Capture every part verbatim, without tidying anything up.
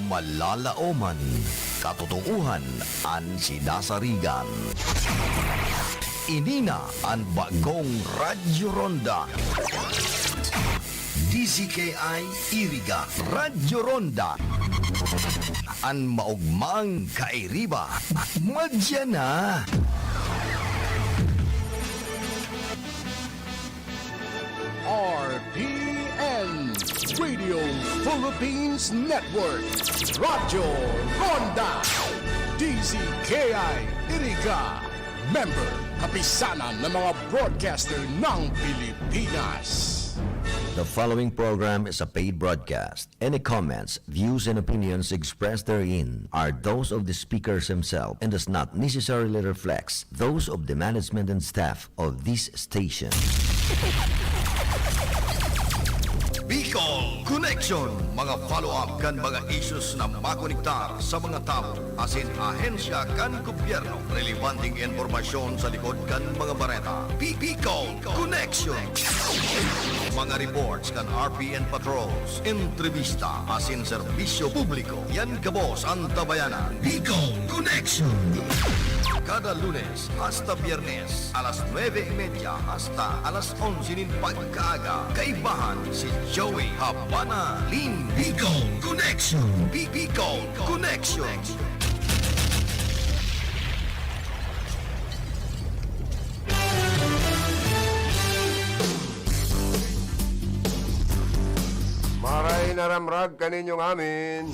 Malalaoman, katotoohan an sinasarigan. Ini na an bagong Radyo Ronda. D Z K I Iriga, Radyo Ronda. An maogmang kairiba, madya na. R P N, Radio Philippines Network, Radyo Ronda, D Z K I Iriga, member, Kapisanan ng mga Broadcaster ng Pilipinas. The following program is a paid broadcast. Any comments, views, and opinions expressed therein are those of the speakers himself and does not necessarily reflects those of the management and staff of this station. Bicol Connection, mga follow-up kan mga issues na makonektar sa mga tawo asin ahensya kan gobyerno. Relebanteng impormasyon sa likod kan mga bareta. Bi-, Bicol Connection. Mga reports kan R P N patrols, entrevista asin serbisyo publiko. Yan gabos an tabayanan. Bicol Connection. Kada Lunes hasta Biyernes, alas nuebe y media hasta alas onse nin pagkaaga. Kaibahan si Joey Habana Lim. Bicol Connection. Bi-, Bicol Connection. Maray na ramrag kaninyo ngamin.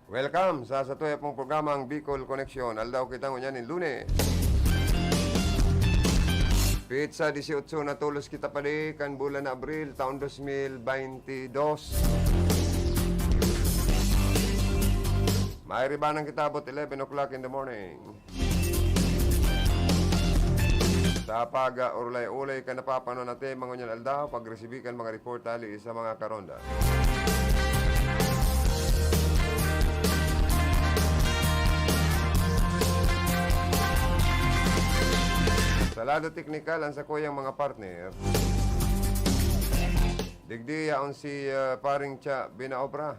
Welcome sa satuya pong programang Bicol Connection. Aldaw kita ngunyan nin Lunes. Petsa dieciocho na tolos kita padi kan bulan na Abril, taon dos mil baynti dos. Mairibanan kita about eleven o'clock in the morning. Sa pag, ah, urulay-ulay kan napapanon natin mga ngunyan aldaw, pagresibi kan mga report hali sa mga karonda. Sa lado teknikal, ang sakuyang mga partner. Digdi yaon si, ah, Paring Cha Binaobra.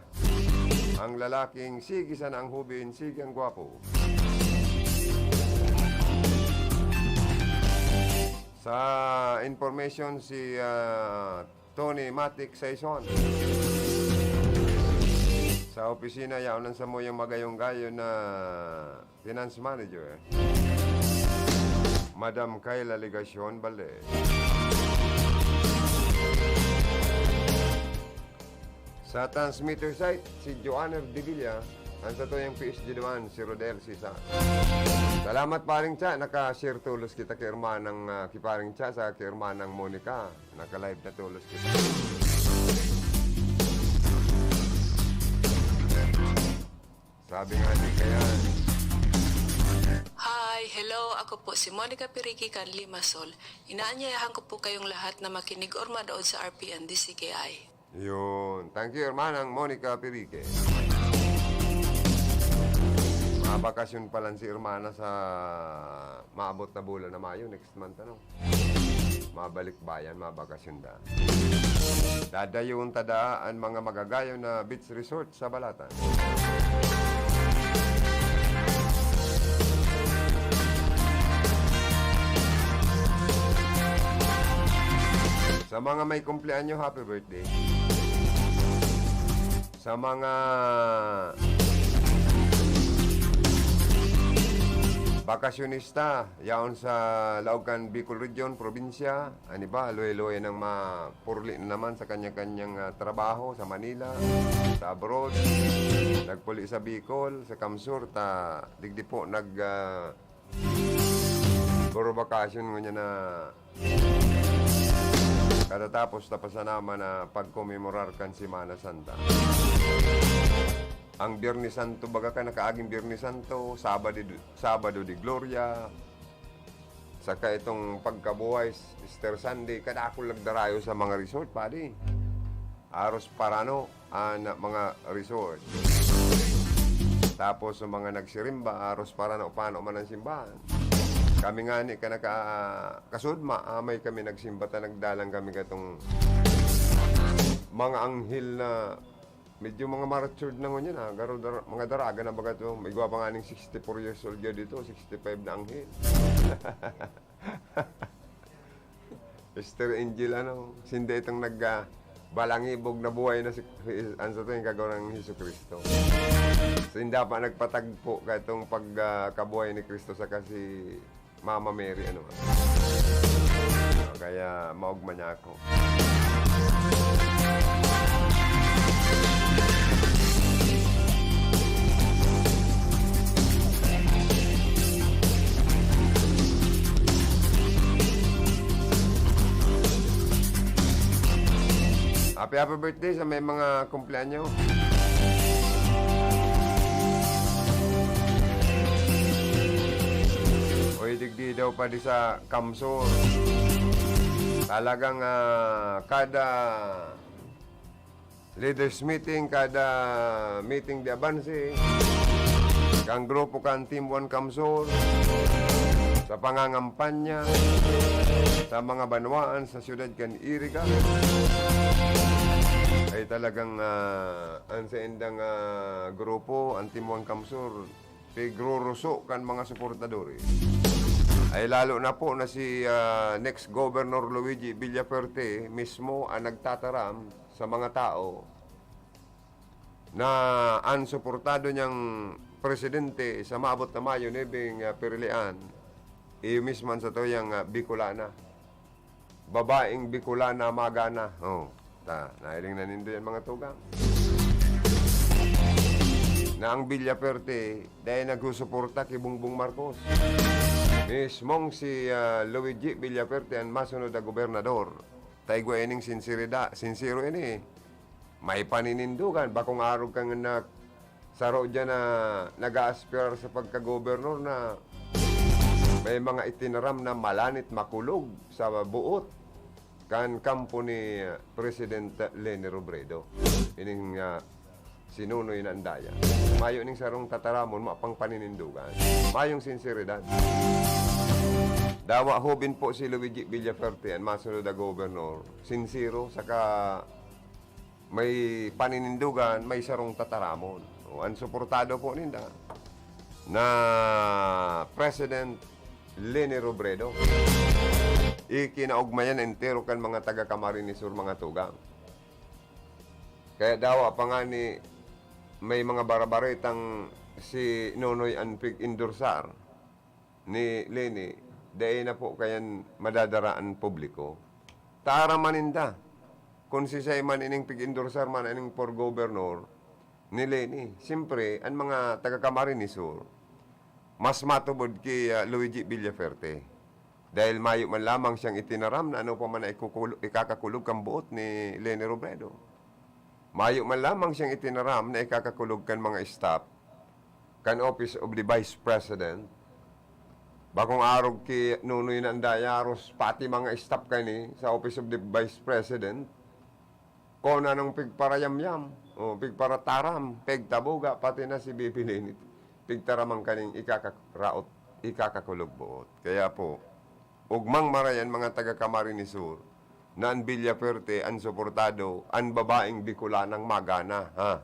Ang lalaking sige sana ang hubin, sige ang gwapo. Sa information, si, ah, Tony Matic Saison. Sa opisina, yaon ang samuyang magayong-gayon na Finance Manager, Madam Kayla Legacion Valdez. Sa transmitter site, si Joanner Devilla, ang satuyang P S G duman, si Rodel Cesar. Salamat, Paring Cha. Naka-share tolos kita ki Hermanang, ah, ki Paring Cha sa ki Hermanang Monica. Naka-live na tolos kita. Sabi nga ni kaya. Hi, hello, ako po si Monica Pirigi kan Limassol. Inaanyayahan ko po kayong lahat na makinig or manood sa R P N D C K I. Yun. Thank you, Hermanang Monica Pirigi. Mabakasyon pa lang si Hermana sa maabot na bulan na Mayo, next month, ano? Mabalik bayan, mabakasyon da. Dadayon ta da an mga magagayon na beach resort sa Balatan. Sa mga may kumpleanyo, happy birthday. Sa mga bakasyonista, yaon sa laog kan Bicol Region, probinsya, an iba, luhay-luhay nang mapurli na naman sa kanya-kanyang, ah, trabaho sa Manila, sa abroad. Nagpuli sa Bicol, sa Kamsur, ta digdi po nag, ah, puro bakasyon ngunyan na katatapos ta pa sana man na pagkomemorar kan Semana Santa. Ang Biyernes Santo, baga ka nakaaging Biyernes Santo, Sabado, Sabado de Gloria, saka itong pagkabuhay, Easter Sunday, kadakul nagdarayo sa mga resort, padi. Aros parano an mga resort. Tapos, sa mga nagsirimba, aros parano pano man ang simbahan. Kami ngani ka naka-, kasudma, amay kami nagsimba ta nagdalan kami katong mga anghel na Medyo mga matured na ngunyan, ah. Garo, dara-, mga daraga na baga to. May igwa pa nga ning sixty-four years old ya dito, sixty-five na anghel. Mister Angel, ano, sinda itong nag, ah, balangibog na buhay na si, an sa tuwing Kagurang Jesu-Cristo. Sinda pa nagpatagpo ka itong pag, ah, kabuhay ni Cristo saka si Mama Mary, ano, ah. Kaya maogma niya ako. Happy, happy birthday sa may mga kumpleanyo. Uy, digdi daw pa di sa Kamsur. Talagang, ah, kada leaders meeting, kada meeting de avance, kan grupo kan Team One Kamsur, sa pangangampanya, sa mga banwaan, sa siyudad kan Iriga, ay talagang, ah, ang saindang, ah, grupo, ang Team One Kamsur, pigruruso kan mga suportadores. Ay lalo na po na si, ah, next Governor Luigi Villafuerte mismo ang nagtataram sa mga tao na an suportado niyang presidente sa maabot na Mayo nuebe, ah, pirilian, iyo mismo an satuyang, ah, Bicolana. Babaeng Bicolana magana. Oh, ta, nahiling na nindo yan, mga tugang. Na ang Villafuerte, dahil nagsusuporta ki Bongbong Marcos. Mismong si, ah, Luigi Villafuerte an masunod na gobernador. Ta igwa ining sinserida-, sinsero ini. May paninindugan, bakong arog kan na saro diyan na nag-aaspirar sa pagkagobernor na may mga itinaram na malanit makulog sa buot kan kampo ni President Leni Robredo. Ining, ah, sinunoy na andaya. Mayo ning sarong tataramon, mapang paninindugan. Mayong sinseridad. Dawa hubin po si Luigi Villafuerte, an masunod na gobernor. Sinsero, saka may paninindugan, may sarong tataramon. O, an suportado po ninda na President Leni Robredo. Ikinaogmayan entero kan mga taga Camarines Sur, mga tugang. Kaya dawa pa nga ni may mga barabaretang si Nonoy an pig-endorsar ni Leni, dai na po kayan madadara an publiko. Taram man ninda, kun sisay man ining pig-endorsar man ining for governor ni Leni. Siyempre, an mga taga Camarines Sur, mas matubod ki, ah, Luigi Villafuerte. Dahil mayo man lamang siyang itinaram na ano pa man na ikukulo-, ikakakulog kan buot ni Leni Robredo. Mayo man lamang siyang itinaram na ikakakulog kan mga staff kan Office of the Vice President. Bakong arog ki Nonoy na an dayaros, pati mga staff kani sa Office of the Vice President, kona nang pigparayamyam, o pigparataram, pigtaboga, pati na si Bibi Leni, pigtaraman kaning ikakaraot, ikakakulog buot. Kaya po, ugmang marayan, mga taga Camarines Sur, na an Villafuerte an suportado, an babaeng Bicolanang magana, ha?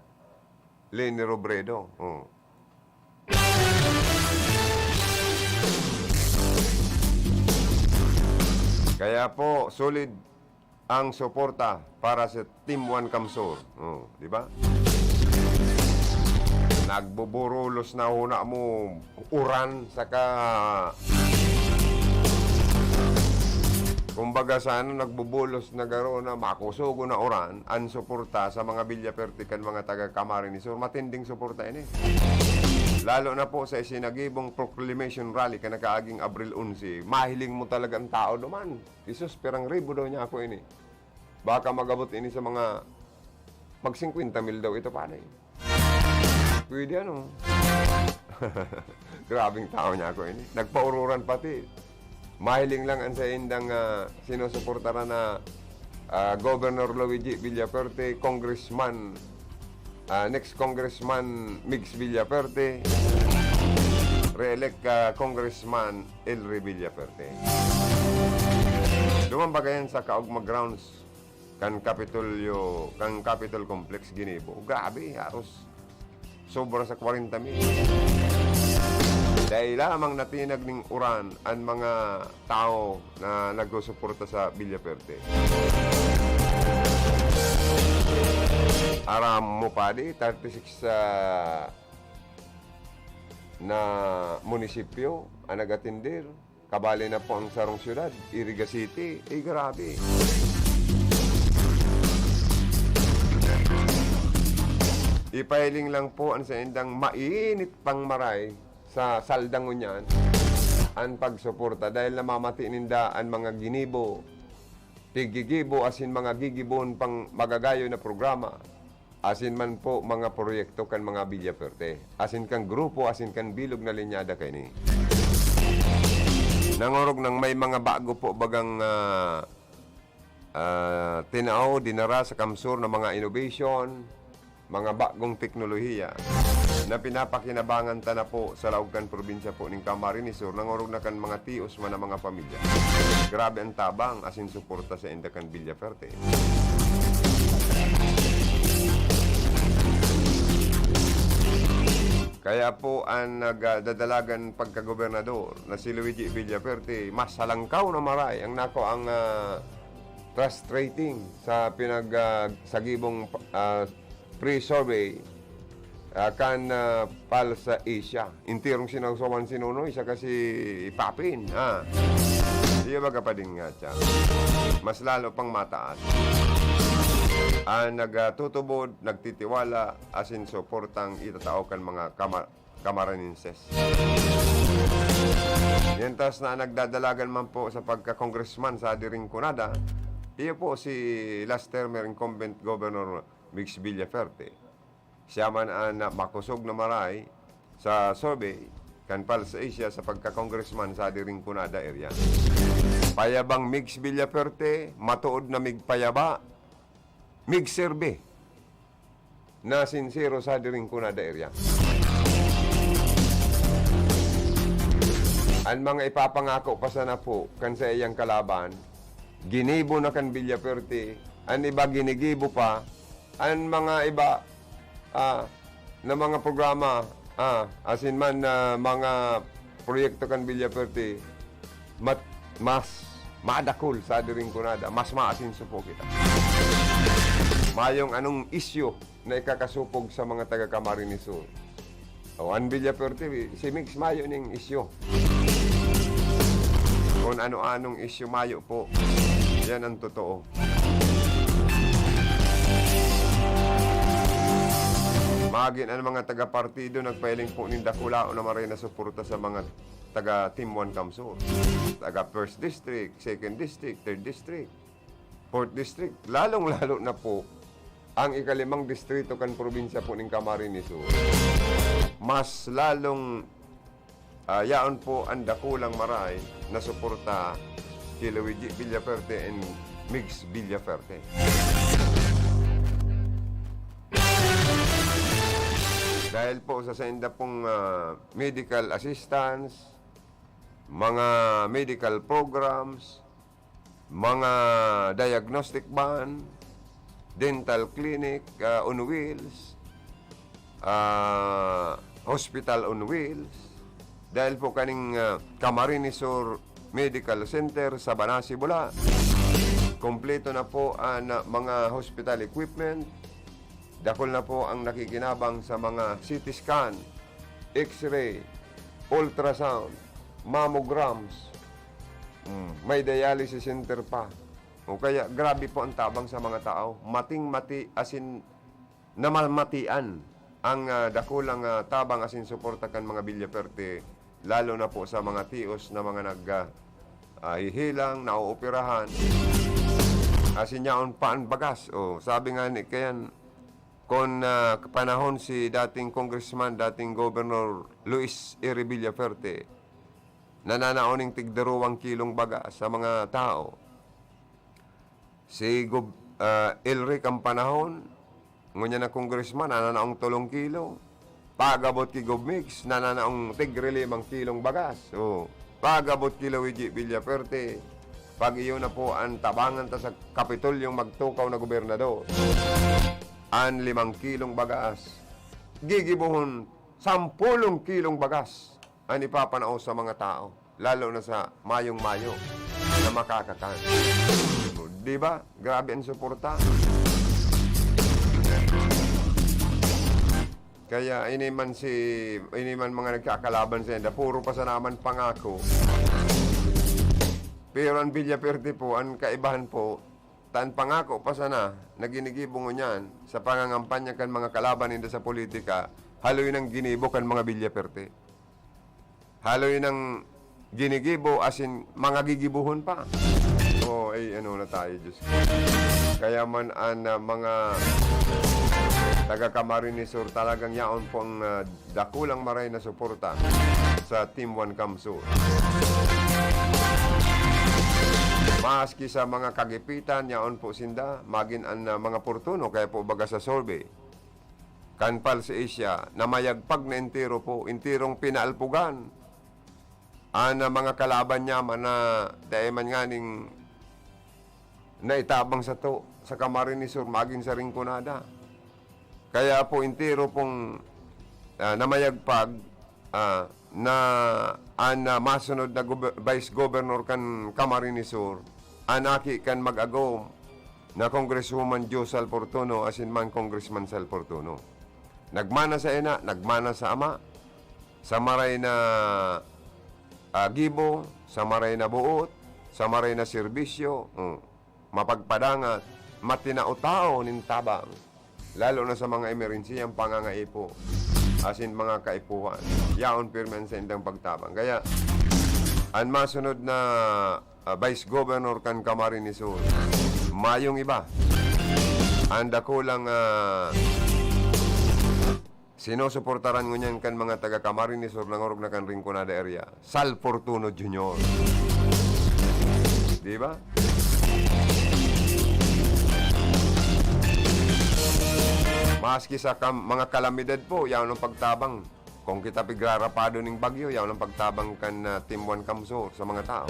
Leni Robredo. Oh. Kaya po, solid ang suporta para sa Team One Kamsur. Oh, di ba? Nagbuburulos na huna mo uran, saka, kumbaga, sana nagbubulos na garo na makusogo na uran, an suporta sa mga Villafuerte kan mga taga Camarines Sur. Matinding suporta ini. Lalo na po sa isinagibong proclamation rally kan nakaaging Abril onse. Mahiling mo talaga ang tao duman. Jesus, pirang ribo daw niya ako ini. Baka mag-abot ini sa mga, mag singkwenta mil daw ito, pare. Pwede, ano? Grabing tao niya ako ini. Nagpaururan pati. Mahiling lang ang saindang, ah, sinusuportaran na, ah, Governor Luigi Villafuerte, Congressman, ah, next Congressman Migs Villafuerte, re-elect, ah, Congressman Elry Villafuerte. Duman baga yan sa Kaugma Grounds, kan Kapitolyo, kan Capitol Complex ginibo. Grabe, haros sobra sa kwarenta mil. Dai lamang natinag nin uran an mga tawo na nagsusuporta sa Villaferte. Aram mo, padi, thirty-six, ah, na munisipyo ang nag-atender. Kabali na po ang sarong syudad, Iriga City. Eh, grabe. Ipahiling lang po ang saindang mainit pang maray sa saldang ngunyan, ang pagsuporta dahil namamati ninda an mga ginibo, tiggigibo asin mga gigibon pang magagayon na programa, asin man po mga proyekto kan mga Villaferte, asin kan grupo, asin kan bilog na linyada kaini. Nangorog nang may mga bago po bagang, ah, ah, tinao, dinara sa Kamsur na mga innovation, mga bagong teknolohiya na pinapakinabangan ta na po sa laog kan probinsya po nin Camarines Sur, nangorog na kan mga tios man na mga pamilya. Grabe ang tabang asin suporta sa inda kan Villaferte. Kaya po ang nagdadalagan pagkagobernador na si Luigi Villaferte, mas halangkaw na maray ang nako ang, ah, trust rating sa pinag, ah, sagibong, ah, pre-survey, ah, kan, ah, Pulse Asia. Intirong sinawsawan si Nonoy, saka si Papin, ha? Iyo baga pa din nga siya. Mas lalo pang mataas. Ang nagtutubod, nagtitiwala, asin suportang itatao kan mga kama-, Camarinenses. Mientras na nagdadalagan man po sa pagka-congressman sa Diringkunada, iyo po si last termer incumbent Governor Migs Villaferte. Siya man an makosog na maray sa survey kan Pulse Asia sa pagka-congressman sa Diringkunada area. Payabang Migs Villaferte, matuod na migpayaba, migserbi na sinsero sa Diringkunada area. An mga ipapangako pa sana po kan saiyang kalaban, ginibo na kan Villaferte, an iba ginigibo pa, an mga iba, ah, na mga programa, ah, asin man na mga proyekto kan Villaferte, mat-, mas madakul sa Diringkunada, mas maasinso po kita. Mayong anong isyu na ikakasopog sa mga taga Camarines Sur? O, an Villaferte, si Migs mayo ning isyu. Kung ano-anong isyu mayo po, yan ang totoo. Magin an mga taga-partido nagpahiling po nin dakulaon na maray na suporta sa mga taga Team One Kamsur. Taga First District, Second District, Third District, Fourth District, lalong-lalo na po ang ikalimang distrito kan probinsya po nin Camarines Sur. Mas lalong, ah, yaon po ang dakulang maray na suporta ki Luigi Villaferte and Migs Villaferte. Dahil po sa sainda pong, ah, medical assistance, mga medical programs, mga diagnostic van, dental clinic, ah, on wheels, ah, hospital on wheels. Dahil po kaning, ah, Camarines Sur Medical Center sa Banasi, Bula, kompleto na po ang, ah, mga hospital equipment. Dakul na po ang nakikinabang sa mga C T scan, X-ray, ultrasound, mammograms. Mm, may dialysis center pa. O kaya, grabe po ang tabang sa mga tao. Mating-mati, asin namamatian ang, ah, dakulang, ah, tabang asin suporta kan mga Villaferte, lalo na po sa mga tios na mga nag, ah, ah, hihilang, naooperahan. Asin yaon pa an bagas. O, sabi nga ni kayan, kun, ah, panahon si dating congressman, dating Governor Luis Eri Villaferte, nananao ning tigdarowang kilong bagas sa mga tao. Si Gob-, ah, Elric ang panahon, ngunyan na congressman, nananaong tolong kilo. Pag-abot ki Gob Migs, nananaong tigrilimang kilong bagas. O, pag-abot ki Luigi Villaferte, Pag iyo na po an tabangan ta sa Kapitulyong magtukaw na gobernador, an limang kilong bagas, gigibohon sampolong kilong bagas an ipapanao sa mga tao, lalo na sa mayong-mayo na makakakan. Di ba? Grabe ang suporta. Kaya ini man si, ini man mga nagkakalaban sa inda, puro pa sana man pangako. Pero ang Villaperte po, ang kaibahan po, tan pangako pa sana na ginigibo ngunyan sa pangangampanya kan mga kalaban ninda sa politika, haloy nang ginibo kan mga Villaperte. Haloy nang ginigibo, asin mga gigibohon pa. O, ay, ano na tayo, Diyos ko. Kaya man an, ah, mga taga Camarines Sur, talagang yaon pong, ah, dakulang maray na suporta sa Team One Cam Sur. Maski sa mga kagipitan, yaon po sinda, magin an, ah, mga portuno, kaya po baga sa survey kan Pulse Asia, na mayagpag na entero po, enterong pinaalpugan an, ah, mga kalaban niya man na dai man nganing naitabang sato sa Camarines Sur, magin sa Rinconada. Kaya po, entero pong, ah, namayagpag, ah, na an, ah, masunod na gober-, vice governor kan Camarines Sur, an aki kan mag-agom na Congresswoman Jo Sal Fortuno asin man Congressman Sal Fortuno. Nagmana sa ina, nagmana sa ama, sa maray na, ah, gibo, sa maray na boot, sa maray na serbisyo, hmm, mapagpadangat, matinao-tao nin tabang, lalo na sa mga emerhensiyang pangangaipo asin mga kaipuhan. Yaon pirmi an saindang pagtabang. Kaya, an masunod na ah, Vice Governor kan Camarines Sur. Mayong iba. An dakulang, ah, sinusuportaran ngunyan kan mga taga Camarines Sur, nangorog na kan Rinconada area, Sal Fortuno Junior. Di ba? Maski sa kam-, mga kalamidad po, yaon ang pagtabang. Kung kita pigrarapado ning bagyo, yaon ang pagtabang kan, ah, Team One Cam Sur sa mga tao.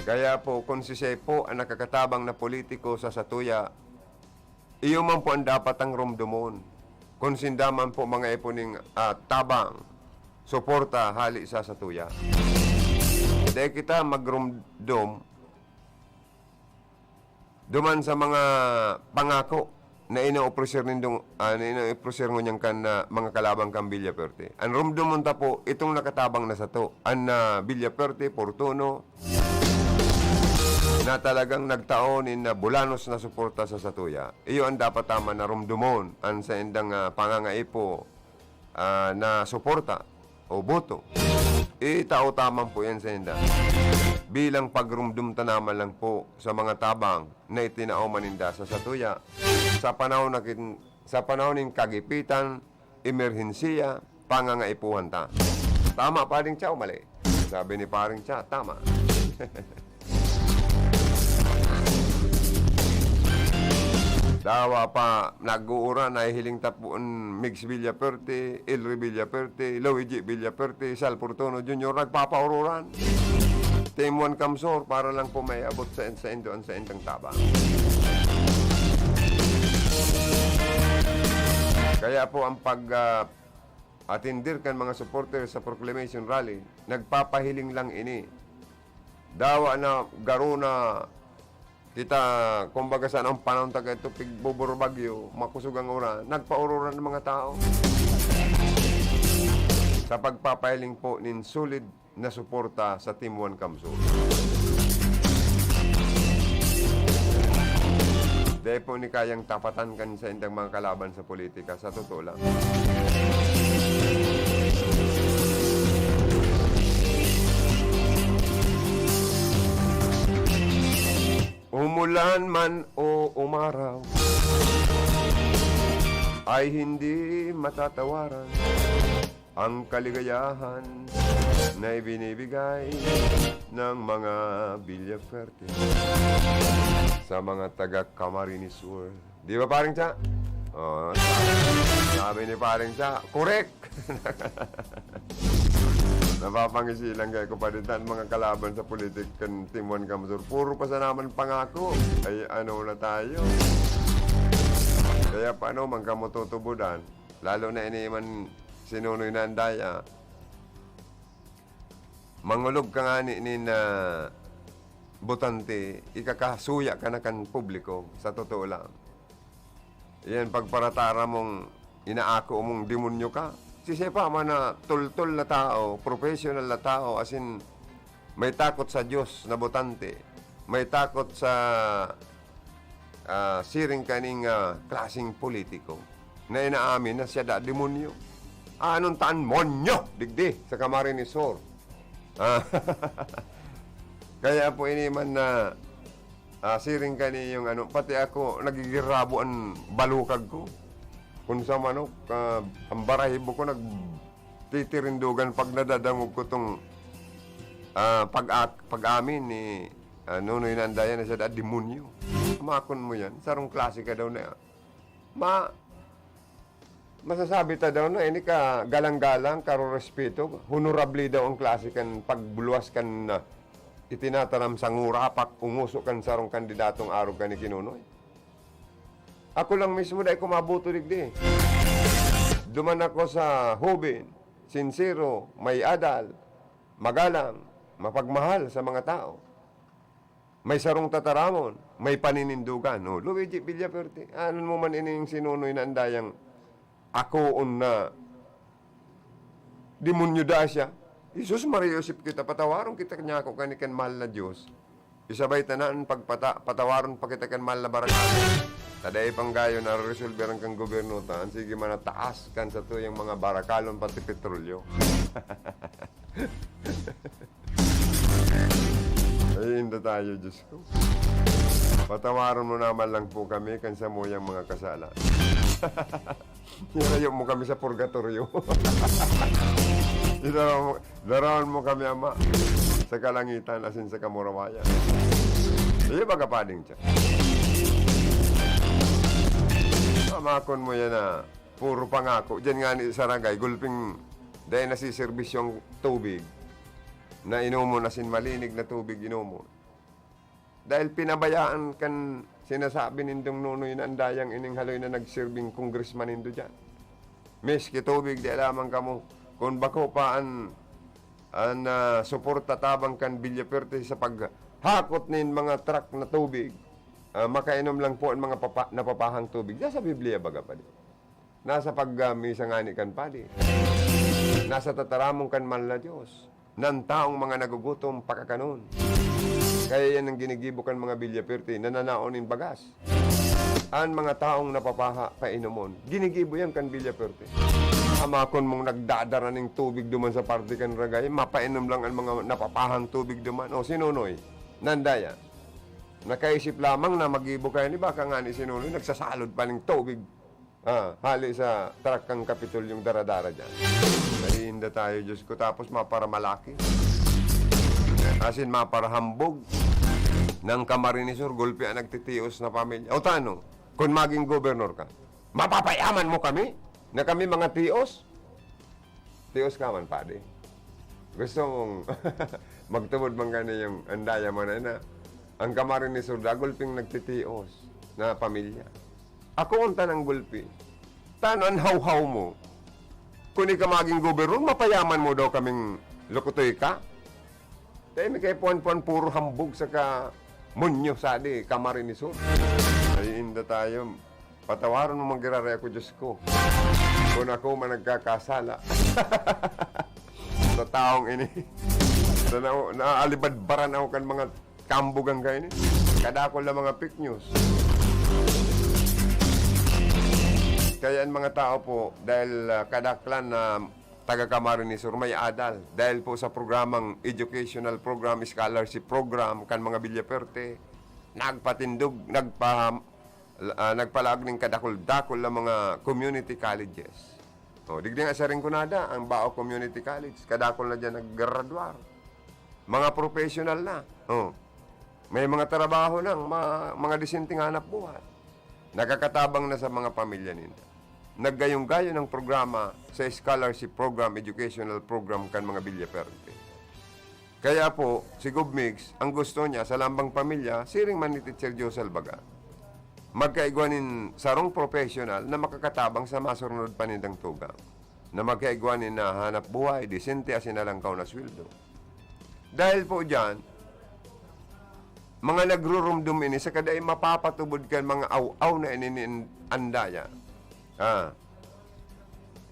Kaya po, kung si Sepo ang nakakatabang na politiko sa satuya, iyo man po ang dapat ang rumdomon. Kung sinda man po mga ipo ning, ah, tabang, suporta hali sa satuya. Dai kita magrumdom duman sa mga pangako na inopreser nindong, ah, na inopreser ngunyan kan, ah, mga kalaban kan Villaperte. An rumdomon ta po, itong nakatabang na sato, an, ah, Villaperte, Fortuno, na talagang nagtao nin, ah, bulanos na suporta sa satuya. Iyo an dapat ta man na rumdomon, an saindang, ah, pangangaipo, ah, na suporta o boto, itao ta man po yan sainda. Bilang pagrumdom ta naman lang po sa mga tabang na itinao man ninda sa satuya, sa panahon na kin-, sa panahon nin kagipitan, emerhensiya, pangangaipuhan ta. Tama, Paring Cha, o mali? Sabi ni Paring Cha, tama. Dawa pa, nag-uuran, nahihiling ta po an Migs Villaperte, Elry Villaperte, Luigi Villaperte, Sal Fortuno Junior, nagpapaururan. Team One Cam Sur, para lang po may abot sa, sa indo, an saindang tabang. Kaya po ang pag, ah, atindir kan mga supporter sa proclamation rally, nagpapahiling lang ini. Dawa na garo na kita, kumbaga, sa anong panahon ta kaito, pigbuburbagyo, makosog ang uran, nagpaururan ang mga tao sa pagpapahiling po nin solid na suporta sa Team One Cam Sur. Dai po ini kayang tapatan kan saindang mga kalaban sa politika, sa totoo lang. Umulan man o umaraw, ay hindi matatawaran ang kaligayahan na ibinibigay ng mga Villaferte sa mga taga Camarines Sur. Di ba, Paring Cha? Oh, sabi ni Paring Cha, correct! Napapangisi lang kaya ko pa rin, tan mga kalaban sa politik kan Team One Kamsur. Puro pa sa naman pangako. Ay, ano na tayo? Kaya paano man kamo tutubudan? Lalo na ini man si Nonoy Nandaya. Mangulog ka ngani nin, ah, botante, ikakasuya ka na kan publiko, sa totoo lang. Yan, pagparatara mong inaako mong demonyo ka. Si Sepa man na tultol na tao, professional na tao, as in, may takot sa Diyos na botante, may takot sa, ah, siring kaning, ah, klaseng politiko na inaamin na siya da demonyo. Anong taan monyo, digdi, sa Camarines Sur? Ah, kaya po ini man na, ah, siring kani yung ano, pati ako, nagigirabo an balukag ko. Kun sa manok, ah, ang barahibo ko, nagtitirindugan pag nadadangog ko tong, ah, pag-, pag-amin ni, ah, Nonoy Nandaya na siya da demonyo. Makon mo yan, sarong klase ka daw na, ma-, masasabi ta daw na ini ka galang-galang, karorespeto, honorable daw ang klase kan pagluwas kan, ah, itinataram sa ngurapak, ungoso kan sarong kandidatong arog kan ni Kinonoy. Ako lang mismo, dai ko maboto digdi. Duman ako sa hoben, sinsero, may adal, magalang, mapagmahal sa mga tao. May sarong tataramon, may paninindugan. O, Luigi Villafuerte, anon mo man ining si Nonoy Nandayang akoon na demonyo da siya? Jesus, Maria, Josep kita, patawaron kita niya ako kani kan mahal na Diyos. Isabay ta na an pagpata-, patawaron pa kita kan mahal na barakal. Ta dai pang gayo nareresolber an kan gobyerno ta, an sige man na taas kan satuyang mga barakalon pati petrolyo. Ay, inda tayo, Diyos ko. Patawaron mo naman lang po kami kan samuyang mga kasala. Ilayo mo kami sa purgatoryo. Idaraw mo, daraon mo kami, Ama, sa kalangitan asin sa kamurawayan. Iyo baga pading tiyan. Pamakon mo yan na puro pangako. Diyan nga ni Saragay, gulping dahil nasiserbisyong tubig na inomon, asin malinig na tubig inomon. Dahil pinabayaan kan sinasabi nindong Nonoy Nandayang ining haloy na nagsirbing congressman nindo diyan. Miski tubig, di lamang kamo. Kung bako pa an, an, ah, suporta tabang kan Villafuerte sa paghakot nin mga truck na tubig, ah, makainom lang po ang mga papa-, napapahang tubig. Diyan sa Biblia, baga pa di. Nasa pag, ah, misa ngani kan padi. Nasa tataramon kan mahal na Diyos. Nan taong mga nagugutom, pakakanon. Kaya yan ang ginigibo kan mga Villafuerte, nananaon nin bagas. An mga taong napapaha, painomon. Ginigibo yan kan Villafuerte. Amakon mong nagdadara ning tubig duman sa parte kan Ragay, mapainom lang an mga napapahang tubig duman. O, si Nonoy Nandaya. Nakaisip lamang na magibo kayo ni baka nga ni si Nonoy, nagsasalod pa ning tubig. Ah, hali sa truck kan Kapitulyong daradara dyan. Naiinda tayo, Diyos ko, tapos maparamalaki. Asin maparahambog. Nang Camarines Sur, gulpi ang nagtitios na pamilya. O tano, kung maging gobernador ka, mapapayaman mo kami na kami mga tios? Tios ka man, padi. Gusto mong magtubod man gani yung andaya mo na na. Ang Camarines Sur, da gulping nagtitios na pamilya. Ako ang tanang gulpi. Tano an hawhaw mo? Kung ika maging gobernador, mapayaman mo daw kaming lukutoy ka? Dahil may kaipuan-puan, puro hambog saka munyo, sadi, Camarines Sur. Ay, inda tayo. Patawaron mo man giraray ako, Diyos ko. Kung ako man nagkakasala sa taong ini. Sa na-, naalibadbaran ako kan mga kambugan kayo ni. Kadakol na mga fake news. Kaya ang mga tao po, dahil, ah, kadaklan na taga Camarines Sur may adal. Dahil po sa programang educational program, scholarship program, kan mga Villafuerte, nagpatindog, nagpa-, ah, nagpalaag ning kadakul-dakul na mga community colleges. O, digdi nga sa Rinconada, ang Bao Community College, kadakul na diyan naggraduar. Mga professional na. O, may mga trabaho na, ma-, mga disenteng hanap buhay. Nakakatabang na sa mga pamilya ninda. naggayong-gayo ng programa sa scholarship program, educational program kan mga Villaferte. Kaya po, si Gov Migs, ang gusto niya sa lambang pamilya, siring man ni Teacher Joe Salbaga, magkaigwa nin sarong professional na makakatabang sa masurunod pa nindang tugang, na magkaigwa nin nahanap buhay, disente asin nalangkaw na sweldo. Dahil po diyan, mga nagrurumdom ini sa kadai mapapatubod kan mga aw-aw na ini nin andaya. Ah.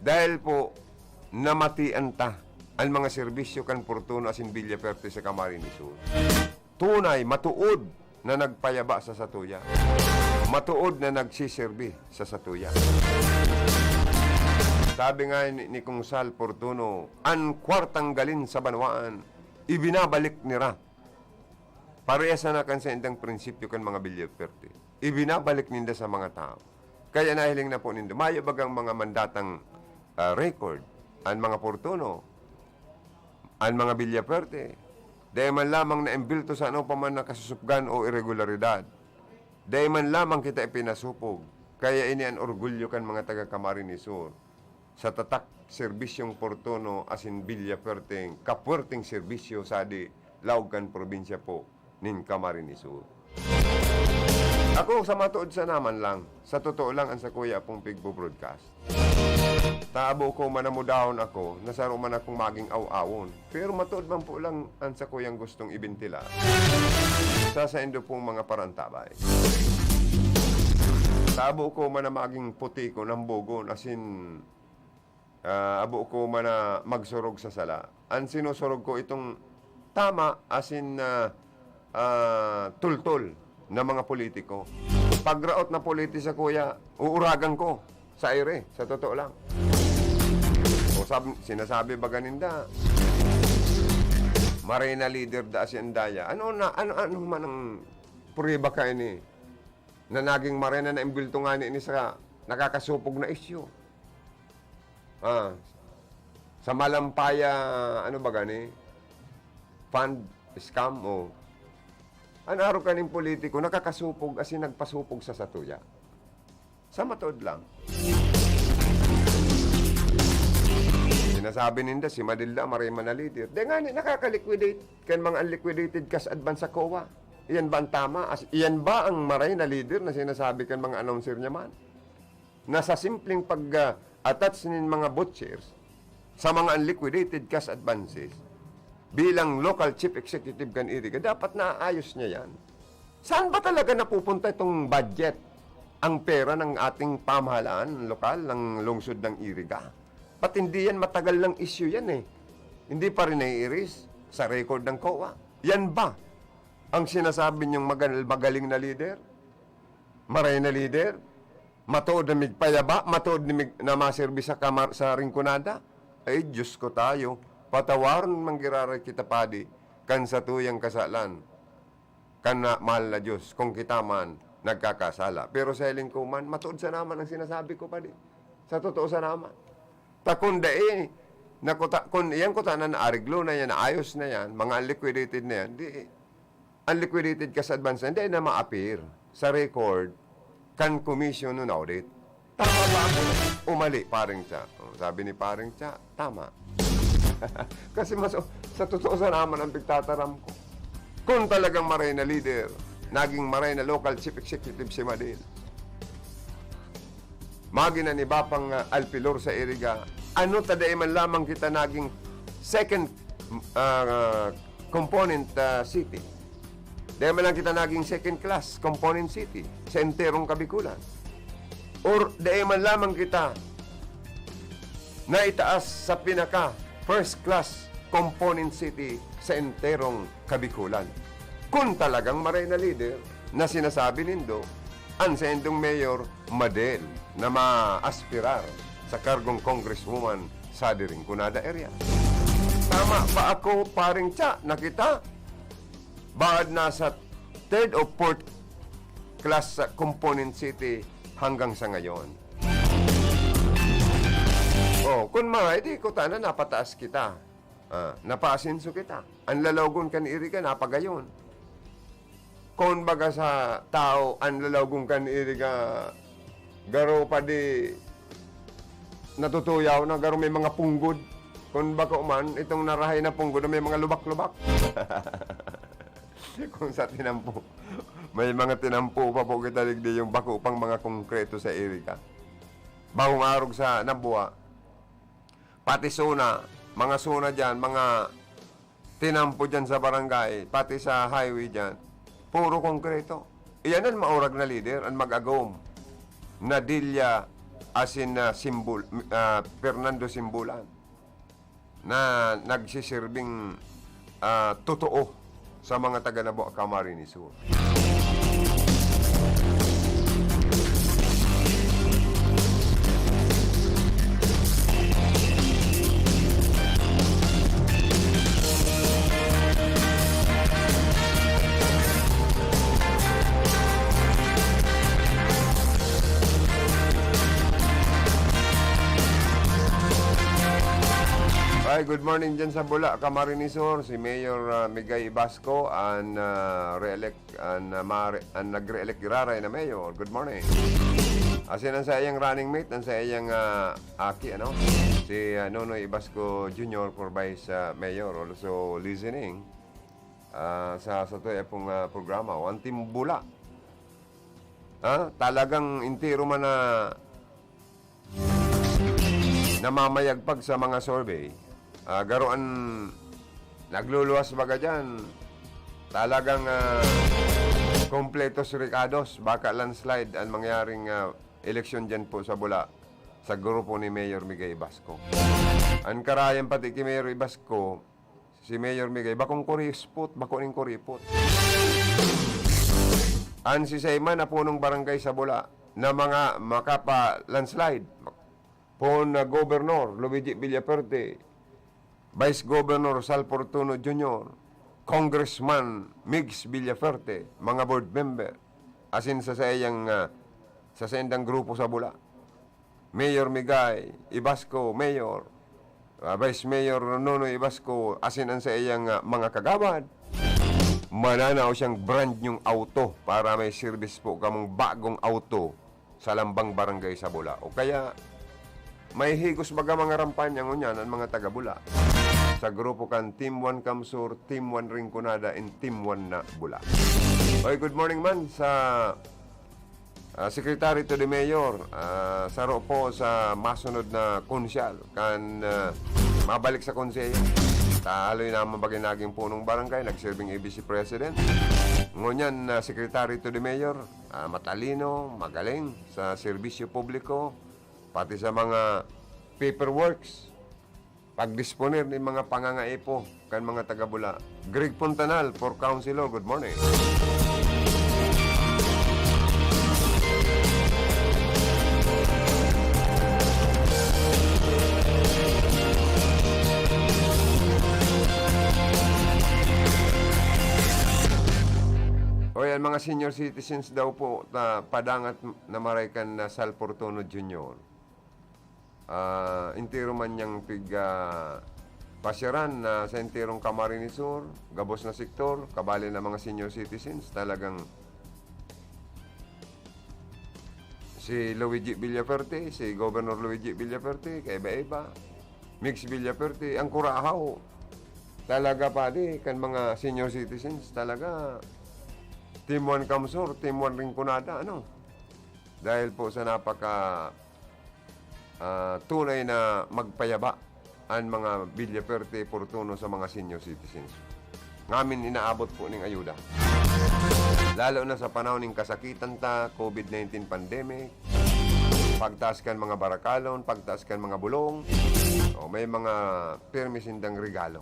Dahil po, namatian ta an mga serbisyo kan Fortuno asin Villaferte sa Camarines Sur. Tunay, matuod na nagpayaba sa satuya. Matuod na nagsiserbi sa satuya. Sabi nga ni, ni Kong Sal Fortuno, "An kwartang galing sa banwaan, ibinabalik nira." Parehas na kan saindang prinsipyo kan mga Villaferte. Ibinabalik ninda sa mga tao. Kaya nahiling na po nindo, mayo bagang mga mandatang, ah, record, an mga Fortuno, an mga Villaferte, dai man lamang naimbulto sa ano pa man na kasusupgan o iregularidad. Dai man lamang kita ipinasupog. Kaya ini an orgulyo kan mga taga Camarines Sur, sa tatak serbisyong Fortuno asin Villaferte, kapuwerteng serbisyo sa di laog kan probinsya po nin Camarines Sur. Ako, sa matuod sana man lang, sa totoo lang, an sakuya pong pigbo-broadcast. Tabo ko man na mudahon ako, na saro man akong maging aw-awon. Pero matuod man po lang an sakuyang gustong ibentila sa saindo pong mga parantabay. Tabo ko man na maging puti ko, nambogon, asin, ah, abo ko man na magsurog sa sala. An sinusurog ko itong tama, asin, ah, ah, tultol na mga politiko. Pagraot na politi sakuya, uuragan ko sa aire, sa totoo lang. O sab-, sinasabi baga ninda, maray na leader da si Andaya. Ano na, ano, ano man ang pruweba kaini na naging maray na naimbulto ngani ini sa nakakasupog na isyu? Ah, sa malampaya, ano ba gani? Fund scam, o. An arog kaning politiko, nakakasupog, asin nagpasupog sa satuya. Sa matuod lang. Sinasabi ninda, si Madilda, maray man na leader. Di nga ni, nakaka-liquidate kan mga unliquidated cash advance sa COA. Iyan ba ang tama? As, iyan ba ang maray na leader na sinasabi kan mga announcer niya man? Na sa simpleng pag, ah, attach nin mga vouchers sa mga unliquidated cash advances, bilang local chief executive kan Iriga, dapat naaayos niya yan. Saan ba talaga napupunta itong budget, ang pera ng ating pamahalaan lokal ng lungsod ng Iriga? Ba't hindi yan matagal ng issue yan eh? Hindi pa rin nai-erase sa record ng COA. Yan ba ang sinasabi niyong magal-, magaling na leader? Maray na leader? Matuod na migpayaba, matuod na mig-, na maserbi sa kamar-, sa Rinconada? Ay, Diyos ko tayo, patawaron man giraray kita, padi, kan satuyang kasalan, kan na, mahal na Diyos, kung kita man nagkakasala. Pero sa hiling ko man, matuod sana man ang sinasabi ko, padi. Sa totoo sana man. Ta kun dai, nakuta-, kun iyan kutana na areglo na yan, naayos na yan, mga unliquidated na yan, di, unliquidated cash advance na, hindi na ma-appear sa record kan Commission on Audit. Tama ba ako o mali, Paring Cha? Oh, sabi ni Paring Cha, tama. Kasi mas, sa totoo sana man ang pagtataram ko. Kung talagang maray na leader, naging maray na local chief executive si Madil. Magin an iba pang, ah, alpilor sa Iriga. Ano ta dai man lamang kita naging second, ah, component, ah, city? Dai man lang kita naging second class component city sa enterong Kabikulan? Or dai man lamang kita naitaas sa pinaka first class component city sa enterong Kabikulan? Kun talagang maray na leader na sinasabi nindo, an saindong mayor, Madel, na maaspirar sa kargong congresswoman sa Rinconada area. Tama ba ako, Paring Cha, na kita baad nasa third o fourth class sa component city hanggang sa ngayon? Oh, kun mga, edi kutana napataas kita. Ah, napaasenso kita. An lalawagon kan Iriga, napagayon. Kun baga sa tao, an lalawagon kan Iriga, garo pa di natutuyaw na garo may mga punggod. Kung bako man, itong narahay na punggod na may mga lubak-lubak. Kung sa tinampo, may mga tinampo pa po kita digdi yung bako pang mga konkreto sa Erica. Bagong arog sa Nabua, pati zona, mga zona dyan, mga tinampo dyan sa barangay, pati sa highway dyan, puro konkreto. Iyan ang maurag na leader, ang mag-agom. Nadilla asin na Simbul-, ah, Fernando Simbulan na nagsisirbing, ah, totoo sa mga taga Nabua, Camarines Sur. Ay, good morning dyan sa Bula, Camarines Sur. Si Mayor, ah, Migay Ibasco, an, ah, re-elect, an, ah, mare-, an nagre-elect giraray na mayor. Good morning. Asin ang sa iyang running mate, ang sa iyang, ah, aki, ano? Si, ah, Nonoy Ibasco Junior for Vice, ah, Mayor, also listening, ah, sa, sa tuya pong, ah, programa. O, ang Team Bula. Ah, talagang entero man na namamayagpag sa mga survey. Ah, garo an nagluluwas baga dyan. Talagang, ah, kompletos rekados, baka landslide an mangyaring, ah, eleksyon dyan po sa Bula, sa grupo ni Mayor Migay Ibasco. An karayan pati ki Mayor Ibasco, si Mayor Migay, bakong kuripot, bako ning kuripot. An sisay man na punong barangay sa Bula na mga makapa-landslide, poon na Gobernador Luigi Villafuerte, Vice Governor Sal Fortuno Junior, Congressman Migs Villafuerte, mga board member, asin sa saiyang, ah, sa saindang grupo sa Bula. Mayor Migay Ibasco, Mayor, ah, Vice Mayor Nonoy Ibasco, asin an saiyang, ah, mga kagawad. Mananao siyang brand niyong auto para may service po kamong bagong auto sa lambang barangay sa Bula. O kaya, may higos baga mga rampanya ngunyan an mga taga Bula. Sa grupo kan Team One Camsur, Team One Rinconada, and Team One na Bula. Oy, good morning man sa, ah, Secretary to the Mayor, ah, saro po sa masunod na konsyal kan, ah, mabalik sa konseho. Taloy naman bagay naging punong barangay, nagsirbing A B C President. Ngunyan, ah, Secretary to the Mayor, ah, matalino, magaling sa serbisyo publiko, pati sa mga paperworks, pagdisponer nin mga pangangaipo kan mga taga Bula. Greg Fontanal for Councilor, good morning. Oy, ang mga senior citizens daw po, ta-, padangat na maray kan, ah, Sal Fortuno Junior. Ah, entero man niyang pig-, ah, pasyaran na sa enterong Camarines Sur, gabos na sektor, kabali na mga senior citizens, talagang si Luigi Villafuerte, si Governor Luigi Villafuerte, kaiba-iba, Migs Villafuerte, ang Curahaw, talaga, padi, kan mga senior citizens, talaga, Team One Camsur, Team One Rinconada, ano? Dahil po sa napaka, ah, tunay na magpayaba an mga Villafuerte Fortuno sa mga senior citizens. Ngamin inaabot po ning ayuda. Lalo na sa panahon ning kasakitan ta, COVID nineteen pandemic, pagtaas kan mga barakalon, pagtaas kan mga bulong, o may mga pirmi sindang regalo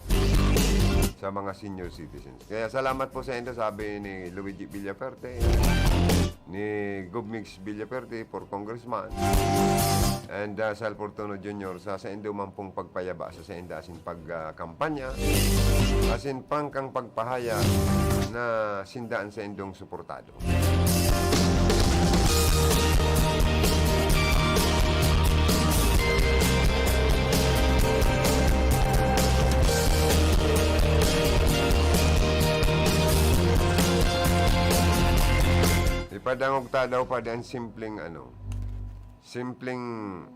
sa mga senior citizens. Kaya salamat po sa inyo, sabi ni Luigi Villafuerte, ni Gov Migs Villafuerte for Congressman, and, uh, Sal Fortuno Junior sa sainda man pong pagpayaba sa sainda asin pag, ah, kampanya, asin prangkang pagpahayag na sinda an saindong suportado. Ipadangog ta daw pa diyan simpleng ano, simpleng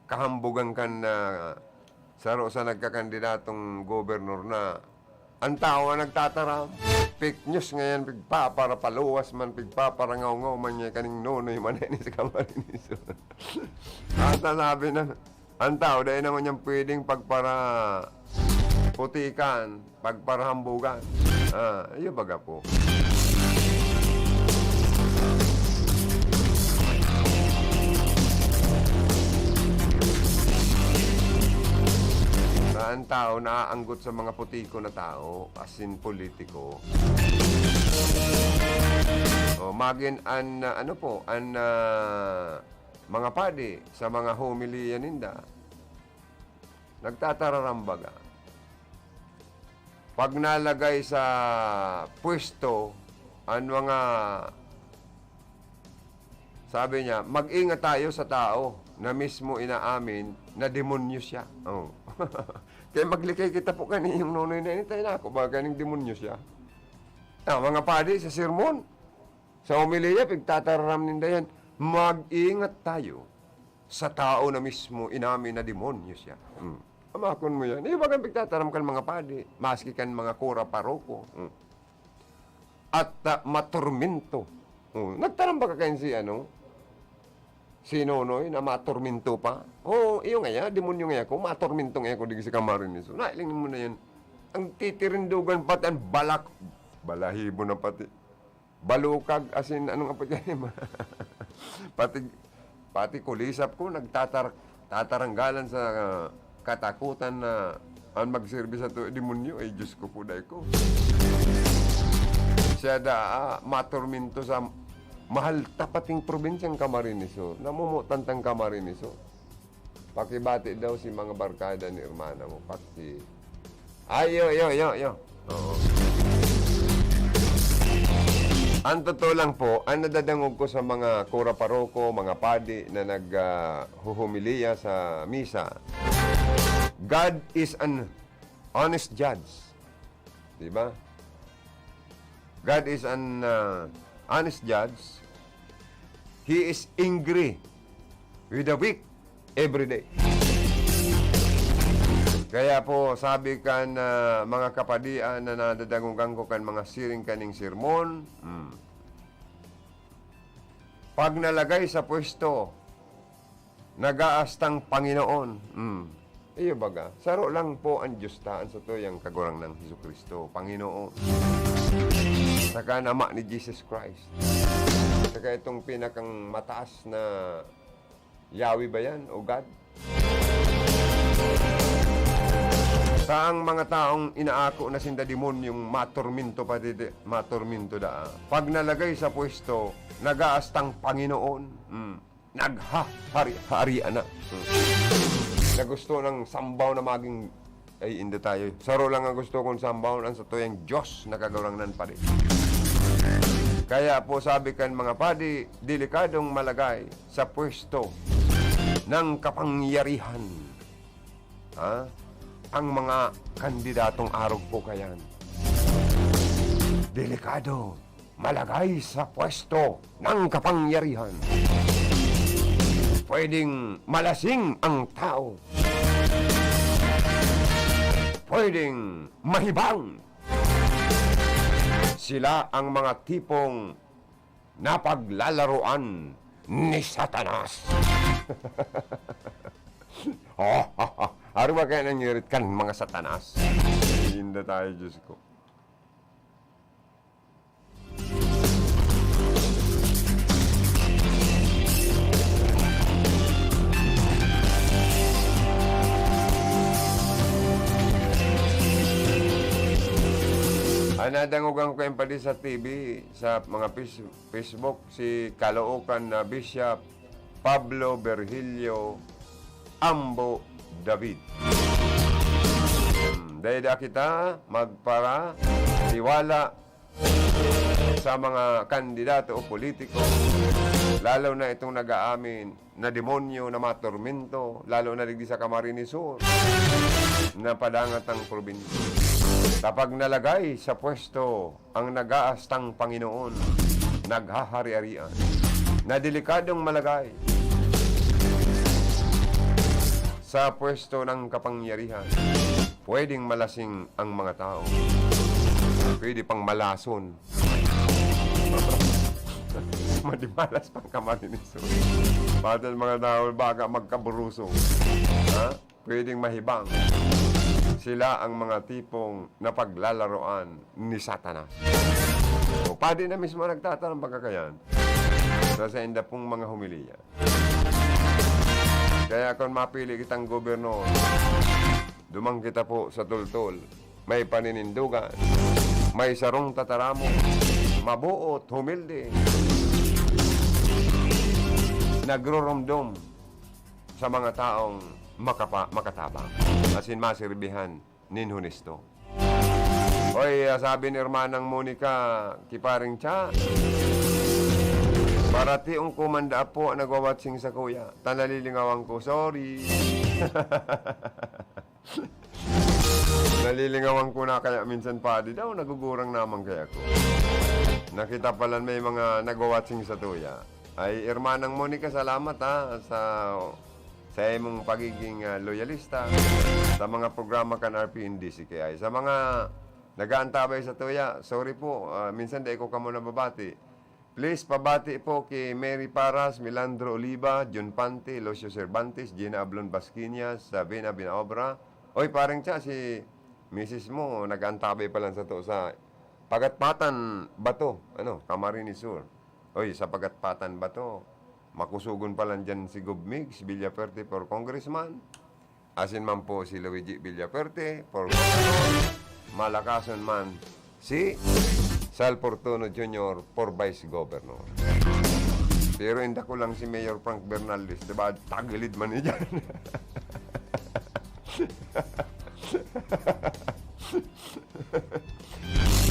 kahambugan kan, ah, saro sa nagkakandidatong gobernador na an tawo an nagtataram. Fake news ngayan, pigpaparapaluwas man, pigpaparangaw-ngaw man niya kaning nonoy man ini sa Camarines Sur. At sabi na, an tawo, dai naman niyang pwedeng pagparaputikan, pagparahambugan. Ah, iyo baga po. Na ang tao naaanggot sa mga putiko na tao, as in politiko. O, magin an, ah, ano po, an, ah, mga padi sa mga homilya ninda, nagtatarambaga. Pag nalagay sa pwesto, ang mga, sabi niya, "Mag-ingat tayo sa tao na mismo inaamin na demonyo siya." Oh. Kaya maglikay kita po kaniyong nonoy na ini, tayo na ako, baka kaning demonyo siya. Ah, mga padi sa sermon, sa homilya, pigtataram ninda yan, "Mag-ingat tayo sa tao na mismo inamin na demonyo siya." Hmm. Amakon mo yan. Yung bagang pigtataram kan mga padi, maski kan mga kura paroko. Hmm. At, ah, matormento. Hmm. Nagtaram ba ka kayo si ano? Si Nonoy na matormento pa? Oo, iyo nga yan. Demonyo nga ako. Matormento nga ako. Digi si Camarines Sur. Nailing mo na yan. Ang titirindugan pati, ang balak. Balahibo na pati. Balukag, as in, ano nga po dyan? Pati, pati kulisap ko, nagtatar-, tataranggalan sa, ah, katakutan na ang magserbi sa tu-, demonyo. Ay, Diyos ko po, dai ko. Siya da, ah, matormento sa mahal tapating probinsyang Camarines Sur. Namumutan tang Camarines Sur. Pakibati daw si mga barkada ni hermana mo, pati. Ay, yo, yo, yo, yo. Oo. Ang totoo lang po, ang nadadangog ko sa mga kura paroko, mga padi na nag, ah, huhumiliya sa misa, "God is an honest judge." Di ba? "God is an, ah, honest judge. He is angry with the weak every day." Kaya po, sabi kan, ah, mga kapadian na nadadangogan ko kan mga siring kaning sermon, hmm, pag nalagay sa pwesto, nagaastang Panginoon. Hmm. Iyo baga, saro lang po an Diyos ta, an satuyang Kagurangnan Jesu-Cristo, Panginoon. Saka an Ama ni Jesus Christ. Saka itong pinakang mataas na Yahweh ba yan o God? Sa ang mga taong inaako na sinda demonyong matormento pa didi, matormento daa. Pag nalagay sa pwesto, nagaastang Panginoon. Hmm. Naghahari-harian na. Hmm. Na gusto ng sambaw na maging, ay, hindi tayo. Saro lang ang gusto kong sambaw, ang satuyang Diyos na Kagurangnan pa rin. Kaya po sabi kan mga padi, delikadong malagay sa pwesto ng kapangyarihan. Ha? Ang mga kandidatong arog po kayan. Delikado malagay sa pwesto ng kapangyarihan. Pwedeng malasing ang tao. Pwedeng mahibang. Sila ang mga tipong napaglalaroan ni Satanas. Ano ba kaya nangyari kan mga Satanas? Linda tayo, Diyos ko. Ay, nadangogan ko kayong padi sa T V, sa mga pis-, Facebook, si Caloocan na Bishop Pablo Virgilio Ambo David. Hmm, dai da kita magparatiwala sa mga kandidato o politiko, lalo na itong nag-aamin na demonyo na matormento, lalo na digdi sa Camarines Sur, na padangat ang probinsya. Kapag nalagay sa pwesto ang nag-aastang Panginoon, naghahari-harian, na delikadong malagay. sa pwesto ng kapangyarihan. Pwedeng malasing ang mga tao. Pwede pang malason. Madimalas pang Camarines Sur. Pati ang mga tao, baka magkaburuso. Ha? Pwedeng mahibang. Sila ang mga tipong napaglalaroan ni Satanas. O, padi na mismo nagtatarang pagkakayan sa sainda pong mga homilya. Kaya kung mapili kitang gobernador, duman kita po sa tultol. May paninindugan, may sarong tataramon, mabuot, humilde, nagrurumdom sa mga taong makapa-, makatabang, asin masirbihan nin honesto. Oy, ah, sabi ni Hermanang Monica, ki Paring Cha, parati ang kumanda po nagwawatsing sa kuya. Ta nalilingawan ko, sorry. Nalilingawan ko na kaya minsan, padi daw, nagugurang naman kaya ko. Nakita pala may mga nagwawatsing sa tuya. Ay, Hermanang Monica, salamat, ha, sa, sa imong pagiging, ah, loyalista sa mga programa kan R P N D C K I. Sa mga nag-aantabay sa tuya, sorry po, ah, minsan di ko kamo nababati. Please, pabati po ki Mary Paras, Milandro Oliva, Jun Pante, Lucio Cervantes, Gina Ablon Basquiñas, Sabina Binaobra. Oy, Paring Cha, si misis mo, nag-aantabay pa lang sato sa Pagatpatan, Bato, ano, Camarines Sur. Oy, sa Pagatpatan, Bato, makusogon pa lang dyan si Gov Migs Villafuerte for congressman. Asin man po si Luigi Villafuerte for governor, malakason man si Sal Fortuno Junior for vice governor. Pero inda ko lang si Mayor Frank Bernaldez, diba? Tagilid man ni dyan.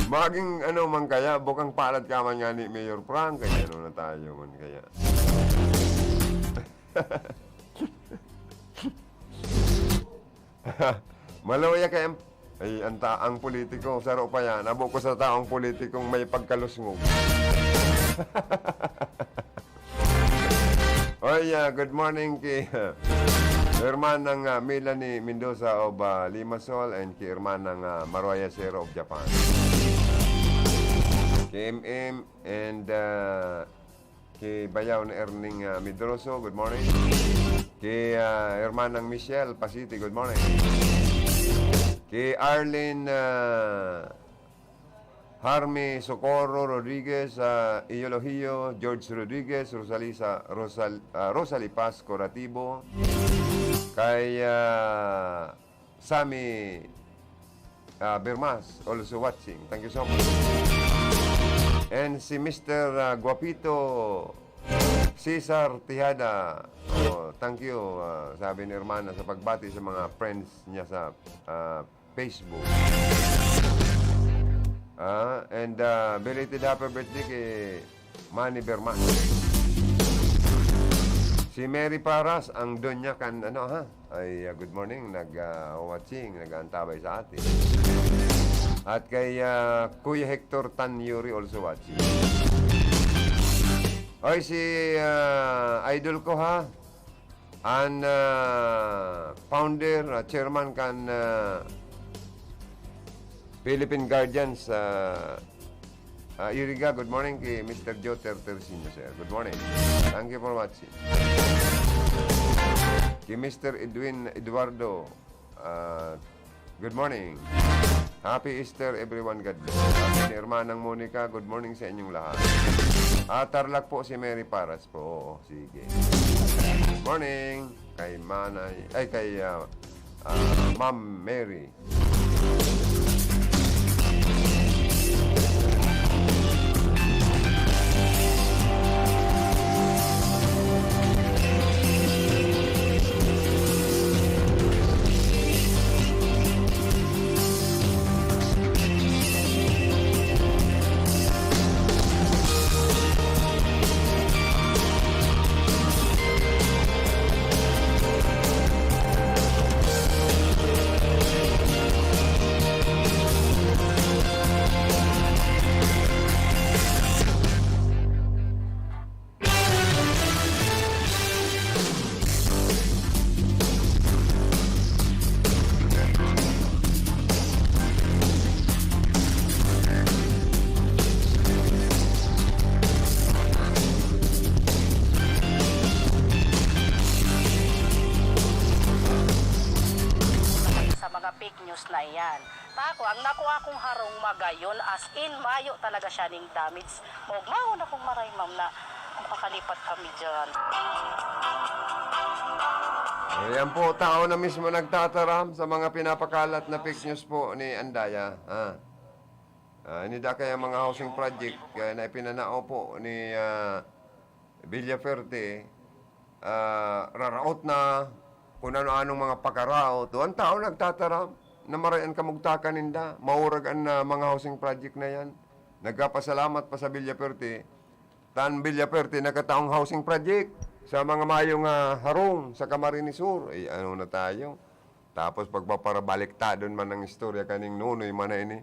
Maging ano man kaya, bukang palad ka man nga ni Mayor Frank, kaya ano na tayo man kaya. Maluya kay ang, ay, ang ta-, ang politiko, saro pa yan. Abo ko sa taong politikong may pagkalusngog. Oy, ah, good morning ki Hermanang, ah, Melanie Mendoza of, ah, Limassol and ki Hermanang, ah, Maruaya Sero of Japan. Ki M M and, ah, Ki Bayaw na Erning, ah, Midroso, good morning. Ki, ah, Hermanang Michelle Pasiti, good morning. Ki Arlene, ah, Harmy Socorro Rodriguez, ah, Eulogio George Rodriguez, Rosalisa, Rosal-, ah, Rosalie Paz Coratibo, kay, ah, Sammy, ah, Bermas, also watching. Thank you so much. And si Mister, ah, Guapito Cesar Tejada. Oh, thank you, ah, sabi ni Hermana, sa pagbati sa mga friends niya sa, ah, Facebook. Ah, and, ah, belated happy birthday kay Manny Berman. Si Mary Paras, ang donya kan ano, ha? Ay, ah, good morning. Nag, ah, watching, nag-aantabay sa atin. At kay, ah, Kuya Hector Tan Yuri also watching. Oy, si, ah, idol ko, ha? An, ah, founder, ah, chairman kan, ah, Philippine Guardians, ah, ah, Iriga, good morning ki Mister Joter Tercino, sir. Good morning. Thank you for watching. Ki Mister Edwin Eduardo, ah, good morning. Happy Easter, everyone. God bless. Sabi ni Hermanang Monica, good morning sa inyong lahat. Ah, Tarlac po si Mary Paras po. Oo, sige. Morning. Kay Manay, ay, kay, ah, ah, Ma'am Mary. Ayan. Tako, ang nakuha kong harong magayon, as in, mayo talaga siya ning damage. Maugmahon akong maray, ma'am, na makakalipat kami dyan. Ayan po, tao na mismo nagtataram sa mga pinapakalat na fake news po ni Andaya. Ah. Ah, ini da kaya mga housing project, ah, na ipinanao po ni, ah, Villafuerte, ah, raraot na, kung ano-anong mga pakaraot. O, ang tao nagtataram na maray an kamugtakan ninda. Maurag an, ah, mga housing project na yan. Nagkapasalamat pa sa Villafuerte. Tan Villafuerte, nakataong housing project sa mga mayong, ah, harong sa Camarines Sur. Eh, ano na tayo? Tapos pagpaparabaliktadon man ang istorya kaning Nonoy man na ini.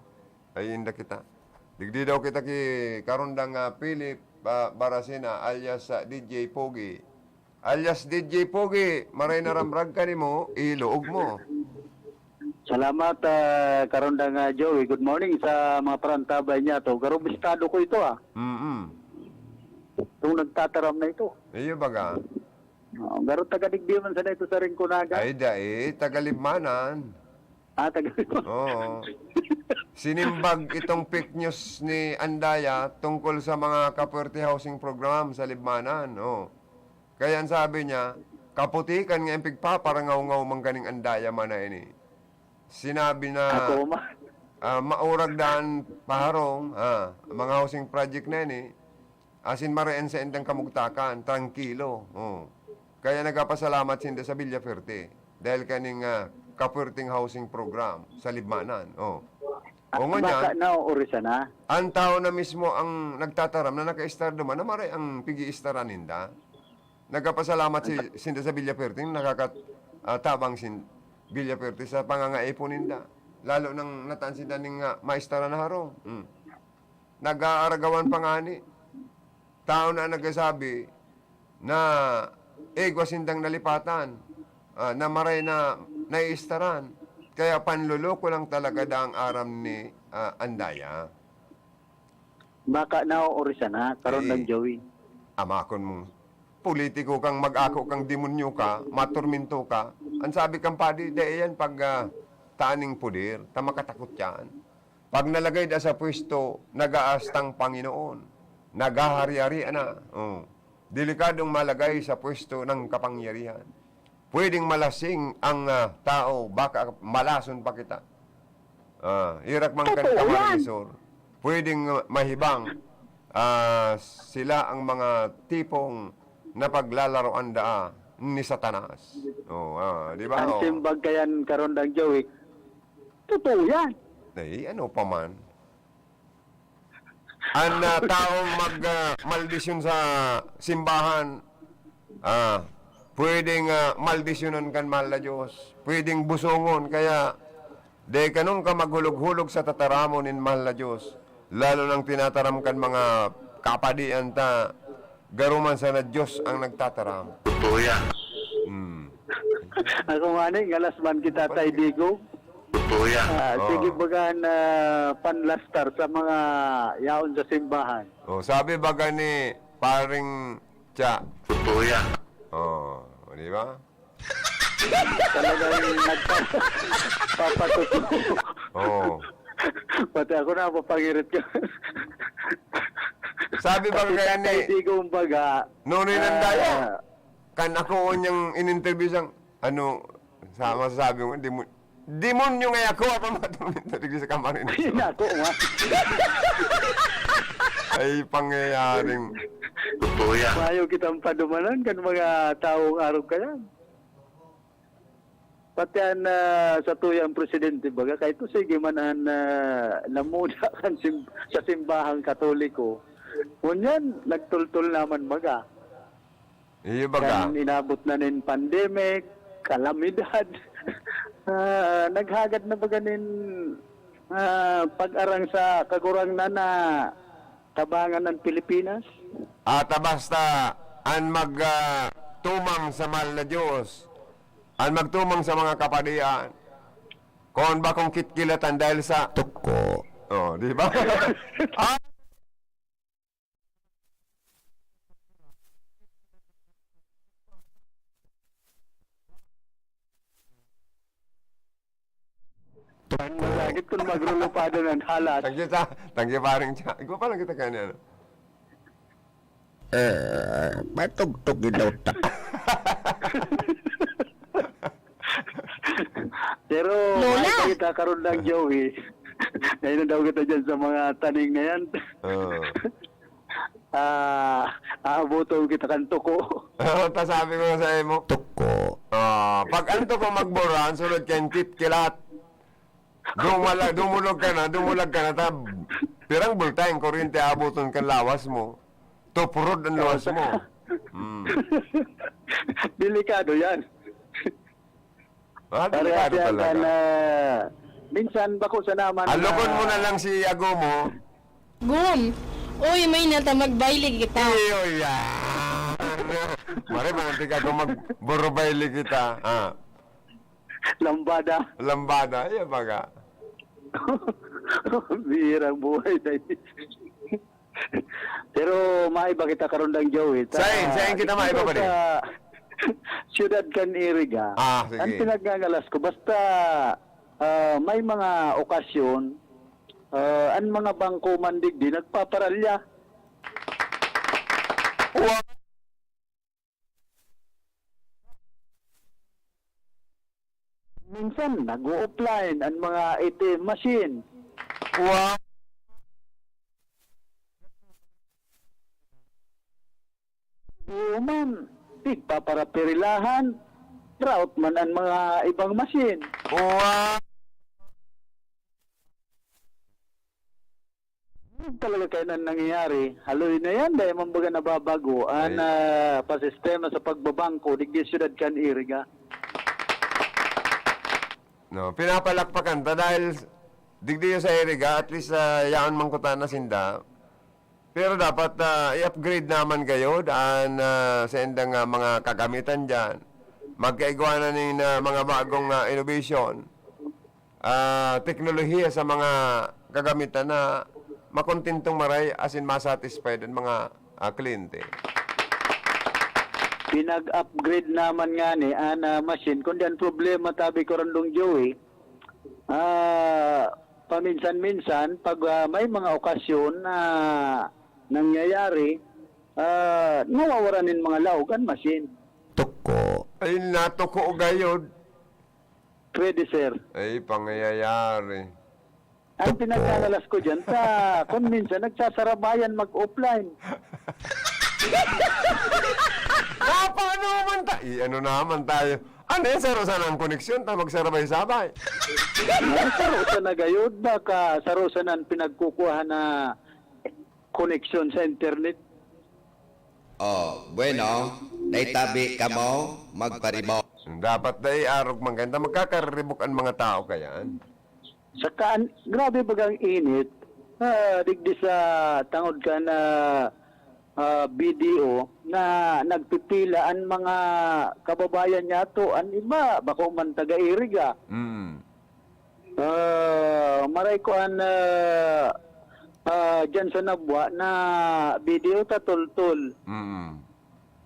Ay, inda kita. Digdi daw kita ki Karondang, ah, Philip, ah, Baracena, alias, ah, D J Pogi. Alias D J Pogi, maray na ramrag ka nimo, iluog mo. Salamat, ah, Karondang, ah, Joey. Good morning sa mga parantabay niya to. Garong estado ko ito, ah. Mm-mm. Itong nagtataram na ito. Iyo baga. Oh, garo taga digdi man sana ito sa Rinconaga. Ay, dai, tagalibmanan. Ah, taga Oo. Sinimbag itong fake news ni Andaya tungkol sa mga Kapuerte Housing Program sa Libmanan. Oh. Kaya ang sabi niya, kaputikan nga yung pigpaparangaw-ngaw man kaning Andaya man na ini. Sinabi na Ako ma. Ah, maurag daan paharong, ah, mga housing project na ini, asin marayan sa indang kamugtakan, trangkilo. Oh. Kaya nagapasalamat sinda sa Villafuerte dahil kaning, ah, Kapuerteng Housing Program sa Libmanan. Oh. O Baka ngunyan, nauurisan na. ang tao na mismo ang nagtataram na nakaistar duman na maray ang pigi-istaran ninda. Nagapasalamat si, sinda sa Villafuerte, nakaka-, ah, tabang sin Villafuerte sa pangangaipo ninda. Lalo nang nataan sinda ning, ah, maestra na harong. Hmm. Nag-aaragawan pa ngani. Tao na nagsasabi na igwa sindang nalipatan, ah, na maray na naiistaran. Kaya panloloko lang talaga daang aram ni, ah, Andaya. Baka nauurisan na, karon Eh. lang, Joey. Amakon mo. Politiko kang mag-ako kang demonyo ka, matormento ka. Ang sabi kang padi, dai yan pag, ah, taning puder, ta makatakot yan. Pag nalagay da sa pwesto, nagaastang Panginoon. Naghahari-hari na. Oh. Delikadong malagay sa pwesto ng kapangyarihan. Pwedeng malasing ang, ah, tao, baka malason pa kita. Ah, irak man kan Totoo yan. Camarines Sur. Pwedeng, ah, mahibang, ah, sila ang mga tipong napaglalaroan daa ni Satanas. Oh, ah, di ba? Ang Oh. simbag kayan, karon lang, Joey. Totoo yan. Eh, ano pa man? Ang, ah, taong mag, ah, maldisyon sa simbahan, ah, pwedeng, ah, maldisyonan kan mahal na Diyos. Pwedeng busongon. Kaya, di kanong ka maghulog-hulog sa tataramon nin mahal na Diyos. Lalo nang tinataram kan mga kapadian ta, garo man sana Diyos ang nagtataram. Totoo yan. Hmm. Ako nga ni, ngalas man kita, Tay Digo. Totoo yan. Ah, Oh. Sige, baga na panlastar sa mga yaon sa simbahan. Oh, sabi baga ni Paring Cha. Totoo yan. Oh, di ba? Talagang nagpapatuto. Oh. Pati ako napapangirit ka. Sabi baga kaya ni Tay Digo, baga, Nonoy ah, Nandaya? Kan ako niyang in-interview siyang, ano, sa masasabi mo, demo-, demonyo nga ako, ako matumintog sa kamarin. Nako, ma. Ay, pangyayaring. Totoo yan. Mayo kitang padumanan kan mga taong arog ka yan. Pati an, ah, sa tuyang presidente, baga, kay ito, sige man an, ah, namuda kan sim-, sa simbahang Katoliko. Ngunyan, nagtultol naman, baga. Iyo baga. Kan inabot na nin pandemic, kalamidad. Ah, naghagad na baga nin, ah, pag-arang sa Kagurangnan na tabangan ang Pilipinas. Ata basta an mag, ah, tumang sa mahal na Diyos, an magtumang sa mga kapadian, kung bakong kitkilatan dahil sa tuko. Oh, di ba? Ah! Masakit kung magrulupado ng halas. Thank you, ta. Thank you, paring Cha. Igwa pa lang kita kanya, ano? Eh, matugtog daw ta. Pero, Lola! May balita karon lang, Joey. Ngayon daw kita dyan sa mga taning na yan. Oo. Ah, aabuton kita kan tuko. Oo, ta sabi ko na sa imo. Tuko. Ah, pag ang tuko magbura, ang sunod kan kitkilat. Dumala-, dumulog ka na, dumulag ka na, ta, pirang bulta ang kuryente abuton kan lawas mo. Tupurod ang lawas mo. Mm. Delikado yan. Ah, Parehas delikado yan talaga. Kan, ah, minsan bako sa naman Alokon na mo na lang si Agomo. Gum. Uy, may nata, magbaili kita. Iyo, yan. Mare, manantig ako magburubaili kita. Ah. Lambada. Lambada, iya baga. Bihirang buhay na yun. Pero maiba kita karon lang, Joey. Ta-, Sain? Sain kita dito maiba, pare? Sa siyudad kan Iriga. Ah, sige. Ang pinagngangalas ko, basta, ah, may mga okasyon, ah, ang mga bangko man digdi nagpaparalya. Wa- Minsan, nag-o-offline ang mga A T M machine. Wa- Di man, tigpaparapirilahan, drought man ang mga ibang machine. Wa- Talaga kayo na nangyayari. Haloy na yan, dahil man baga nababago ang, Ay. ah, pasistema sa pagbabangko, digdi siyudad kan Iriga. No, pinapalakpakan ta dahil digdi sa Iriga, at least, ah, yaon man kuta na sinda. Pero dapat, ah, i-upgrade naman kayo daan, ah, sa indang, ah, mga kagamitan dyan. Magkaigwa na nin, ah, mga bagong, ah, innovation. ah, teknolohiya sa mga kagamitan na makontentong maray asin ma-satisfied an mga, ah, kliyente. Pinag-upgrade naman ngani an, ah, machine, kundi ang problema, tabi ko, Rondong Joey, ah, paminsan-minsan, pag, ah, may mga okasyon na nangyayari, ah, nawawaran nin mga laog an machine. Tuko. Ay, natuko gayod. Pwede, sir. Ay, pangyayari. Ang Totoo. Pinagkakalas ko dyan, sa, kung minsan, nagsasarabayan mag-offline. Paano naman ta-, i-ano naman tayo? Ano yan, saro sana ang koneksyon? Ta magsarabay-sabay. Ano, saro sana gayod? Baka saro sana ang pinagkukuha na koneksyon sa internet? Oh, bueno, naitabi kamo, magparibok. Dapat dai arog man kanta, magkakaribok an mga tao kayan. Saka an-, grabe bagang init. Ah, digdi sa tangod kan, ah, ah, B D O na nagpipila an mga kababayan niyato. An iba, bako man taga Iriga. Mm. Ah, maray ko an, ah, ah, diyan sa Nabua na B D O ta, toltol. Mm.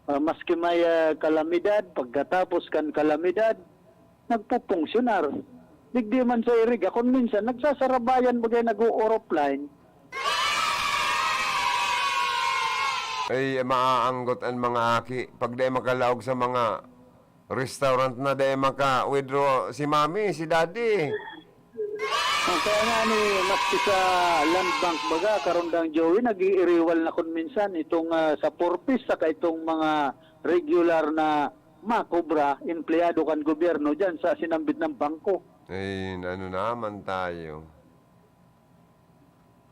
Ah, maski may, ah, kalamidad, pagkatapos kan kalamidad, nagpupunksyonar. Digdi man sa Iriga, kun minsan, nagsasarabayan, bagay nag-o-offline. Ay, maaanggot an mga aki pag dai makalaog sa mga restaurant na dai maka-withdraw si mami, si daddy. Ang kaya nga ni, maski sa Land Bank baga, karundang Joey, nag-iiriwal na kun minsan itong, ah, sa four Ps saka itong mga regular na makobra, empleyado kan gobyerno dyan sa sinambit ng bangko. Ay, ano naman tayo?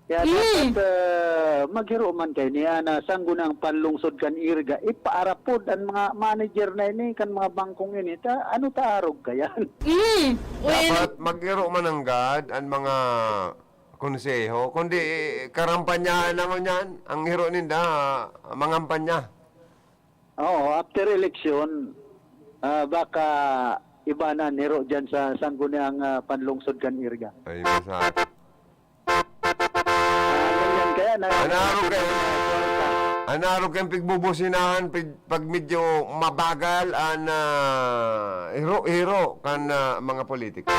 Kaya Mm. dapat, ah, maghiro man kayo niya na Sangguniang Panlungsod kan Iriga, ipaarapod ang mga manager na ini, kan mga bangkong ini. Ta, ano ta arog kayan? Mm. Well, Dapat maghiro man ang gad, ang mga konseho. Kundi, karampanyahan na ngunyan, ang hiro ninda, mangampanya. Oo, after election, ah, baka iba na niro dyan sa Sangguniang, ah, Panlungsod kan Iriga. Ay, masakit. Ah, ganyan kaya na. Anaro kayo, anaro kayong pigbubusinahan pag, pag medyo mabagal an, ah, hiro-hiro kan, ah, mga politiko.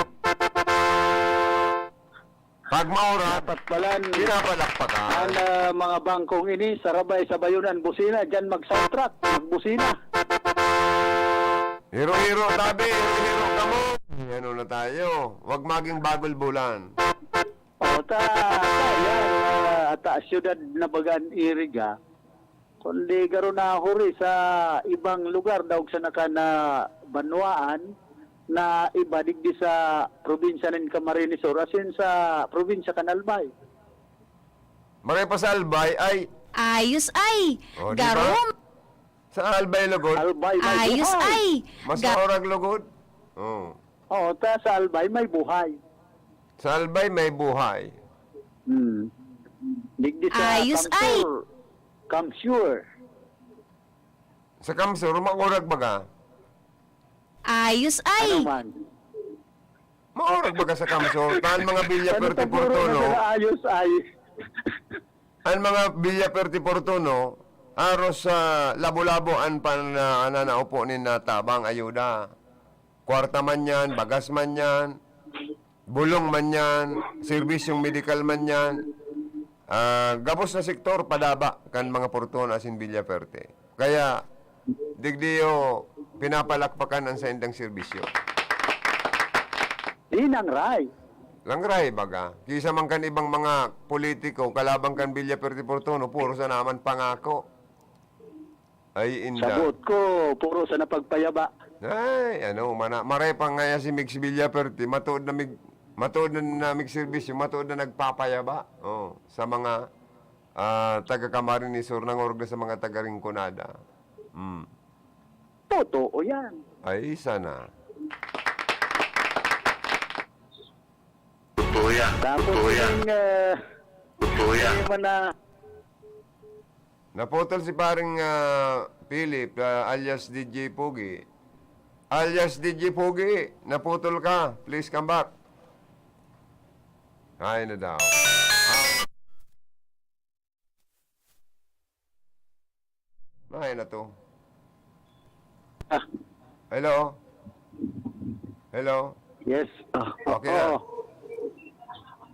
Pag maorak, dapat palan pinapalakpakan. Ang, ah, mga bangkong ini, sarabay-sabayon an busina, diyan mag-soundtrack, magbusina. Hiro-hiro tabi, hiro-hiro kamo. Ano na tayo? Wag maging bagol bulan. O, ta, ta, yan, ah, ta, siyudad na baga an Iriga. Kundi garo nahuri sa ibang lugar, daog sa naka na banwaan na iba digdi sa probinsya nin Camarines Sur, asin sa probinsya kan Albay. Maray pa sa Albay ay Ayos ay! O, di ba? Garo Sa Albay lugod. Albay may Ayos buhay. Ay! Mas Ga- maorag lugod. Oh. Oo, ta sa Albay may buhay. Sa Albay may buhay. Hmm. Digdi sa Ayos ay! Kamsur. Kamsur. Sa Kamsur, maorag baga? Ayos ay! Ano man? Maorag baga sa Kamsur? Tan mga Villa Ano Perte ta puro Fortuno. Na ayos ay? An mga Villa Perte Fortuno, aros sa labo-labo an pan-, ah, nanaupo nin, ah, tabang, ayuda. Kwarta man yan, bagas man yan, bulong man yan, serbisyong medikal man yan, ah, gabos na sektor padaba kan mga Fortuno asin Villa Perte. Kaya, digdiyo, pinapalakpakan an saindang serbisyo. Di nangray. Langray, baga. Kisa man kan ibang mga politiko, kalaban kan Villa Perte Fortuno, puro sa naman pangako. Ay, inda. Sabot ko, puro sa napagpayaba. Ay, ano, mana-, maray pa nga yan si Mix Villa Perte, matuod na mig-, matuod na, na mig serbisyo, matuod na nagpapayaba. Oh, sa mga, ah, taga Camarines Sur, nangorog na sa mga taga Rinconada. Mm. Totoo yan. Ay, sana. Totoo yan. Tapos Totoo yan. Yung, ah, Totoo yan. Yung mga Naputol si paring, ah, Philip, ah, alias D J Pogi. Alias D J Pogi, naputol ka. Please come back. Ay, na daw. Ah. Mahay na to. Ah. Hello? Hello? Yes. Ah, Okay na. oo.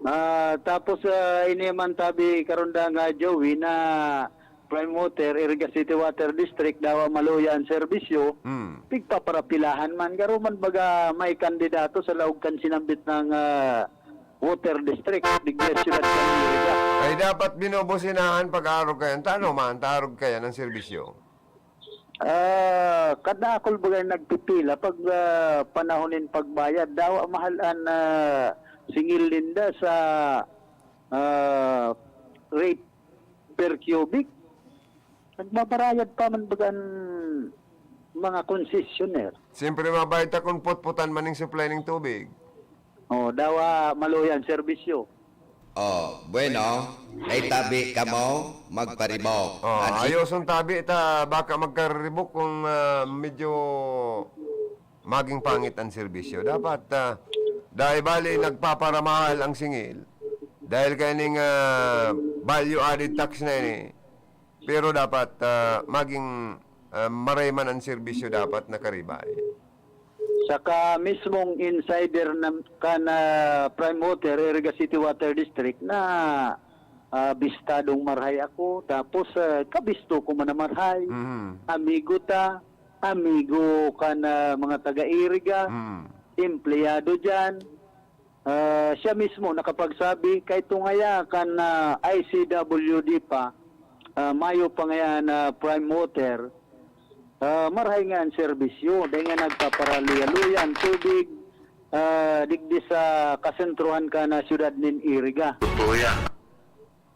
Ah, tapos, ah, ini man tabi karon da nga Joey na Prime Water, Iriga City Water District, dawa maluya an serbisyo, Hmm. pigpaparapilahan man. Garo man baga may kandidato sa laog kan sinambit ng, ah, Water District, digdi sa siyudad kan Iriga. Ay, dapat binubusinahan pag-arog kayan. Tano man, tarog kayan ang serbisyo. Ah, kadakol baga nagpipila pag, ah, panahon nin pagbayad. Dawa mahal an, ah, singil ninda sa, ah, rate per cubic. Nagbabarayad pa man baga an mga concessionaire. Siyempre, mabayad ta kung putputan man ning supply ning tubig. Oh, dawa maluya an serbisyo. Oh, bueno, may tabi kamo, magparibok. Oh, At si- ayoson tabi ta baka magkaribok kung, ah, medyo maging pangit ang serbisyo. Dapat, ah, dahil bali nagpaparamahal ang singil, dahil kaning, ah, value added tax na ini, pero dapat, ah, maging, ah, maray man ang serbisyo dapat nakaribay. Saka mismong insider na, kan, ah, Prime Water, Iriga City Water District na, ah, bistadong marhay ako. Tapos, ah, kabisto ko man na marhay. Mhm. Amigo ta, amigo kan, ah, mga taga-Iriga, Mhm. empleyado diyan. Ah, siya mismo nakapagsabi, kay tungaya kan, ah, I C W D pa, ah, mayo pa ngayan na Prime Water, ah, marhay nga an serbisyo, dahil nga nagpaparaluya-luya an tubig, ah, digdi sa kasentrohan kan na siyudad nin Iriga. Totoo yan.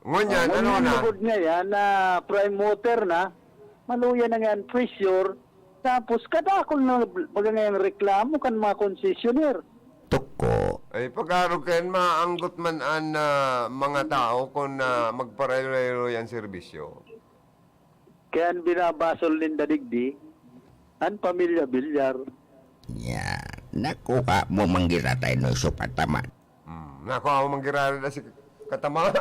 Ngunyan, Oh, ano ngunyan na? Lugod ngayan na Prime Water na, maluya na nga an pressure, tapos kadakol na baga ngayang reklamo kan mga concessionaire. Tuko. Ay, pag-arog kayan, maanggot man an, ah, mga tao kung, ah, magparayroy-roy an serbisyo. Kaya an binabasol ninda digdi, an pamilya Villar. Ya, nakuha mo manggiratay no iso pa tama. Hmm, nakuha mo manggiratay na si katamaan.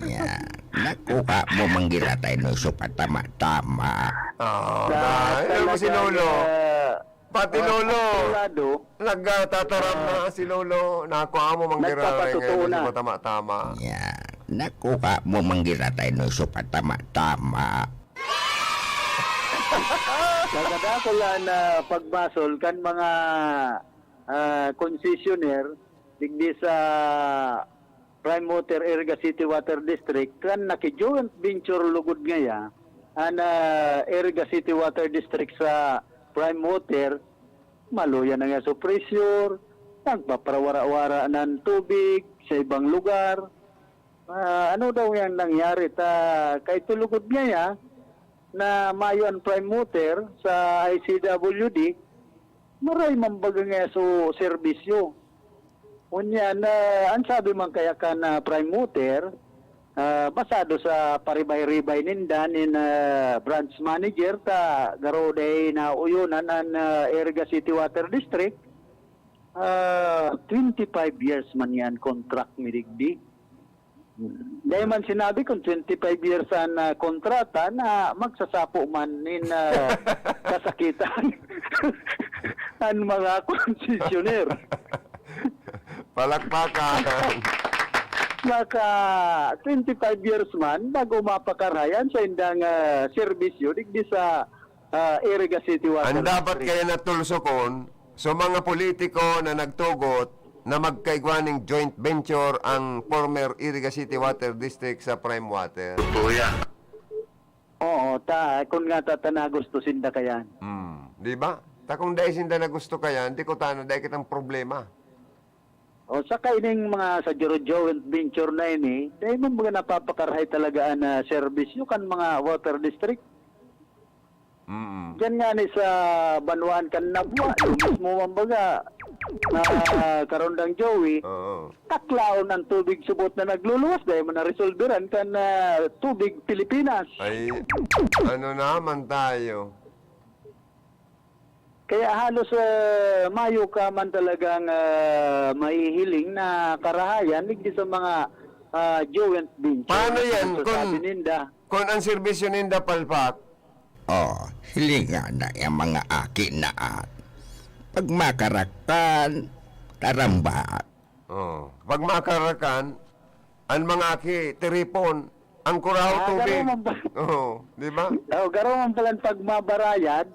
Ya, nakuha mo manggiratay no iso pa tama, tama. Oh, Sa na, ano mo si talagang, Lolo? ah, Pati Ah, lolo. Kontrolado. Nagtataram Ah. na si lolo. Nakuha mo, manggiraray Nagpapatotoo ngayon na. sa patama-tama. Yan. Nakuha mo, manggiraray no sa patama-tama. Nagkadakula na pagbasol kan mga, ah, concessionaire digdi sa Prime Water, Iriga City Water District, kan naki-joint venture lugod ngaya an, ah, Iriga City Water District sa Prime Water, maluya na nga sa pressure, nagpaparawara-wara ng tubig sa ibang lugar. Ah, ano daw yang nangyari? Ta, kay tulugod ngaya na mayo an Prime Water sa I C W D, maray man baga nga so serbisyo. Unya na, ang sabi man kaya kan, ah, Prime Water, ah, basado sa paribay-ribay ninda nin, ah, branch manager, ta garo dai nauyonan an, ah, Iriga City Water District, ah, twenty-five years man yan contract mi digdi. Dai man sinabi kung twenty-five years an, ah, kontrata na magsasapo man nin, ah, kasakitan an mga concessionaire. Palakpakan. Naka twenty-five years man bago mapakarahay an saindang, ah, serbisyo digdi sa, ah, Iriga City Water Ang dapat District. kaya natulsokon, so mga politiko na nagtugot na magkaigwa ning joint venture ang former Iriga City Water District sa Prime Water. Totoo yan. Oo, ta, kun nga ta, ta na gusto sinda kayan. Hmm, di ba? Ta kung dai sinda na gusto kayan, di ko tano, dai kitang problema. O, saka ining mga sa Joro joint venture na ini, dai man baga napapakarahay talaga an, ah, serbisyo kan mga water district. Mm. Diyan nga ni sa banwaan kan Nabua, yung mismo man baga, ah, Karondang Joey, Oo. taklaon ang tubig subot na nagluluwas, dahil mo na-resolveran kan, ah, tubig Pilipinas. Ay, ano naman tayo? Kaya halos, ah, mayo ka man talagang, ah, mahihiling na karahayan digdi sa mga, ah, joint venture Paano na yan? sinasabi Kung, ninda. kung ang serbisyo ninda palpak? Oh, hilinga na yung mga aki na at pag makarakan, taramba. Oh, pag makarakan, ang mga aki, tiripon, ang kurahaw, Ah, tubig. garo man ba? Oo, di ba? Oh, garo man pala ang pagmabarayad.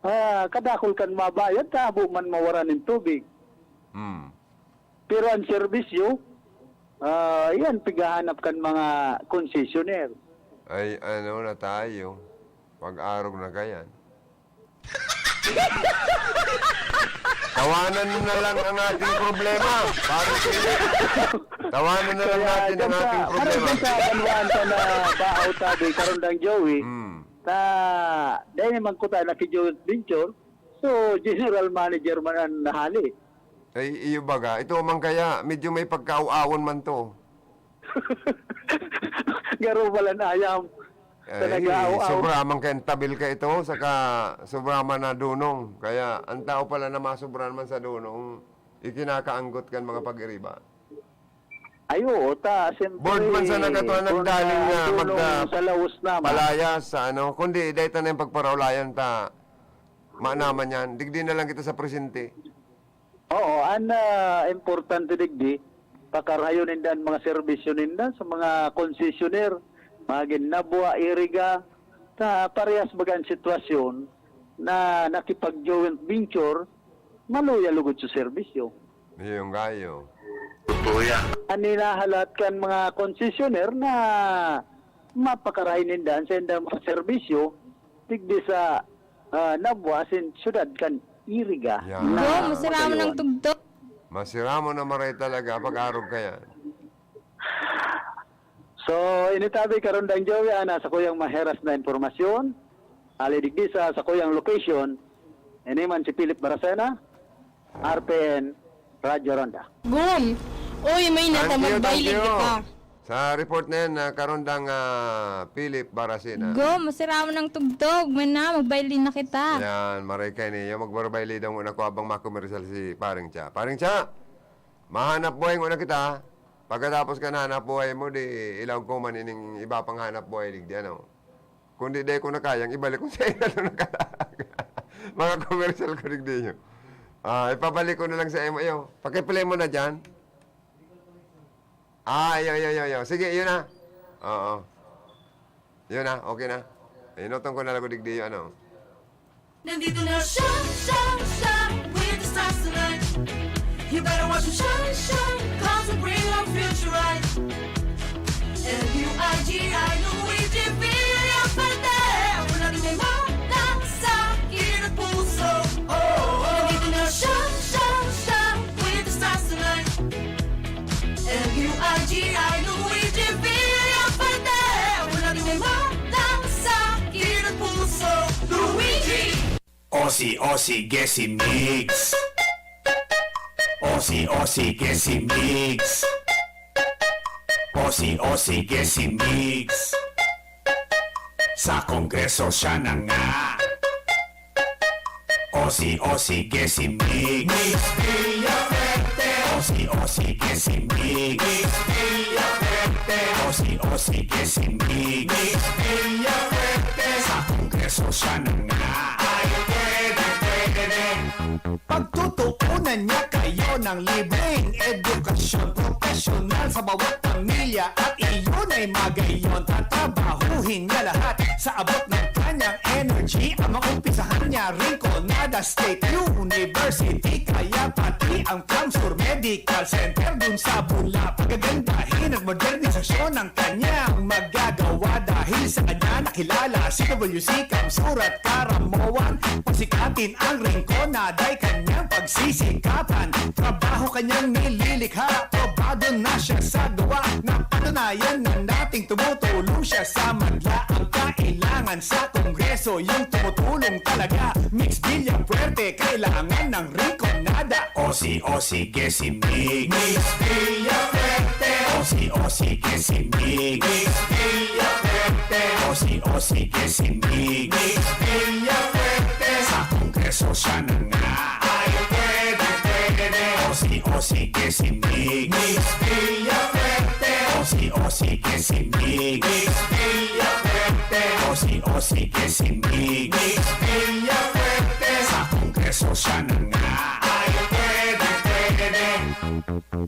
Ah, kadakol kan mabayad, tabo man mawaran nin tubig. Hmm. Pero ang serbisyo, ah, yan, pighahanap kan mga concessionaire. Ay, ano na tayo? Pag-arog na kayan. Tawanan na lang ang ating problema. Parang, tawanan na lang Kaya natin ang dyan sa, ating parang problema. dyan sa banwaan ka na baaw tabi, Karondang Joey, Hmm. ta, dahil naman ko tayo naki-joint venture, so, general manager man ang nahali. Ay, iyo baga. Ito man kaya, medyo may pagkaaw-awon man to. Garo palan ayam. Ay, Talaga, aw, aw. sobra man kayang tabil ka ito, saka sobra man na dunong. Kaya, ang tao pala na masobra naman sa dunong, ikinakaanggot kan mga pag-iriba. Ay, oo, ta, siyempre, Board man sa nagkatuan kung nagdaling sa nga dunong magka-, sa laos naman. palayas sa ano, kundi dahil na yung pagparaulayan ta, maanaman yan. Digdi na lang kita sa presente. Oo, an, ah, importante digdi, pakarahayon ninda an mga serbisyo ninda sa mga konsesyoner, mga ginabwa, iriga, ta parehas baga an sitwasyon na nakipag-joint venture, maluya lugod sa serbisyo. Iyong gayo. Totoo yan. An hinahalat kan mga konsesyoner na mapakarahay ninda an saindang mga serbisyo, digdi sa, ah, nabwa asin syudad kan Iriga Yan. na Go, masira mo ng Makaluan. tugtog. Masira mo na maray talaga, pag-arog ka yan. So, ini tabi, Karondang Joey, ana sa kuyang maheras na impormasyon. Ali digdi sa, sa kuyang location, ini man si Philip Baracena, R P N, Radyo Ronda. Gum! Uy, may Thank nata, you, thank magbailin you. kita. Sa report na yan, ah, Karondang, ah, Philip Baracena. Gum, masira mo ng tugtog. May na, magbailin na kita. Yan, maray kayo niyo. Magbarbailin daw muna ko habang makomersyal si Paring Cha. Paring Cha, mahanap buhay muna kita. Pagkatapos ka na hanap buhay mo, di ilaog ko man ining iba pang hanap buhay, digdi, ano. Kung di, di ko na kayang ibalik ko sa ina na nakalaag. Mga commercial ko digdi nyo. Ah, ipabalik ko na lang sa imo, iyo. Pakiplay mo na dyan. Ah, iyo, iyo, iyo, iyo. Sige, yun na. Oo. Yun na, okay na. Inutong ko na lang ko digdi yung ano. Nandito na siya, siya, siya, with the stars tonight. You better watch him shine, shine, 'cause he'll bring our future right. L U I G I, Luigi Villafuerte. Wala rin may mawala sa kilid at puso. Oh, oh. Nandito na siya, siya, siya, with the stars tonight. L U I G I, Luigi Villafuerte. Wala rin may mawala sa kilid at puso. Luigi! Osi Osi Gesi Mix. Osi Osi Gesi Mix. Osi Osi Gesi Mix. Sa Kongreso siya na nga. Osi Osi Gesi Mix. Mix Villafuerte. Osi Osi Gesi Mix. Mix Villafuerte. Osi Osi Gesi Mix. Mix Villafuerte. Sa Kongreso siya na nga. Ay, pwede, pwede. Pagtutuunan niya kayo ng libreng edukasyon profesional sa bawat pamilya at iyon ay magayon. Tatrabahuhin niya lahat sa abot ng kanyang energy. Ang maumpisahan niya, Rinconada State University, kaya pati ang CamSur Medical Center dun sa Bula. Pagagandahin at modernisasyon ng kanyang magagawa. Dahil sa kanya nakilala si W C, CamSur at Caramoan. Pasikatin ang Rinconada'y kanyang pagsisikapan. Trabaho kanyang nililikha, probado na siya sa gawa. Napatunayan na nating tumutulong siya sa madla. Ang kailangan sa Kongreso, yung tumutulong talaga. Mix Villafuerte, kailangan ng Rinconada. Osi Osi Gesi Mix. Mix Villafuerte. Osi Osi Gesi Mix. Mix Villafuerte. Osi Osi Gesi Mix. Mix Villafuerte. Sa Kongreso siya na nga. Ay, pwede, pwede. Osi Osi Gesi Mix. Mix Villafuerte. Osi Osi Gesi Mix. Mix Villafuerte. Osi Osi Gesi Mix. Mix Villafuerte. Sa Kongreso siya na nga. Ay, pwede, pwede.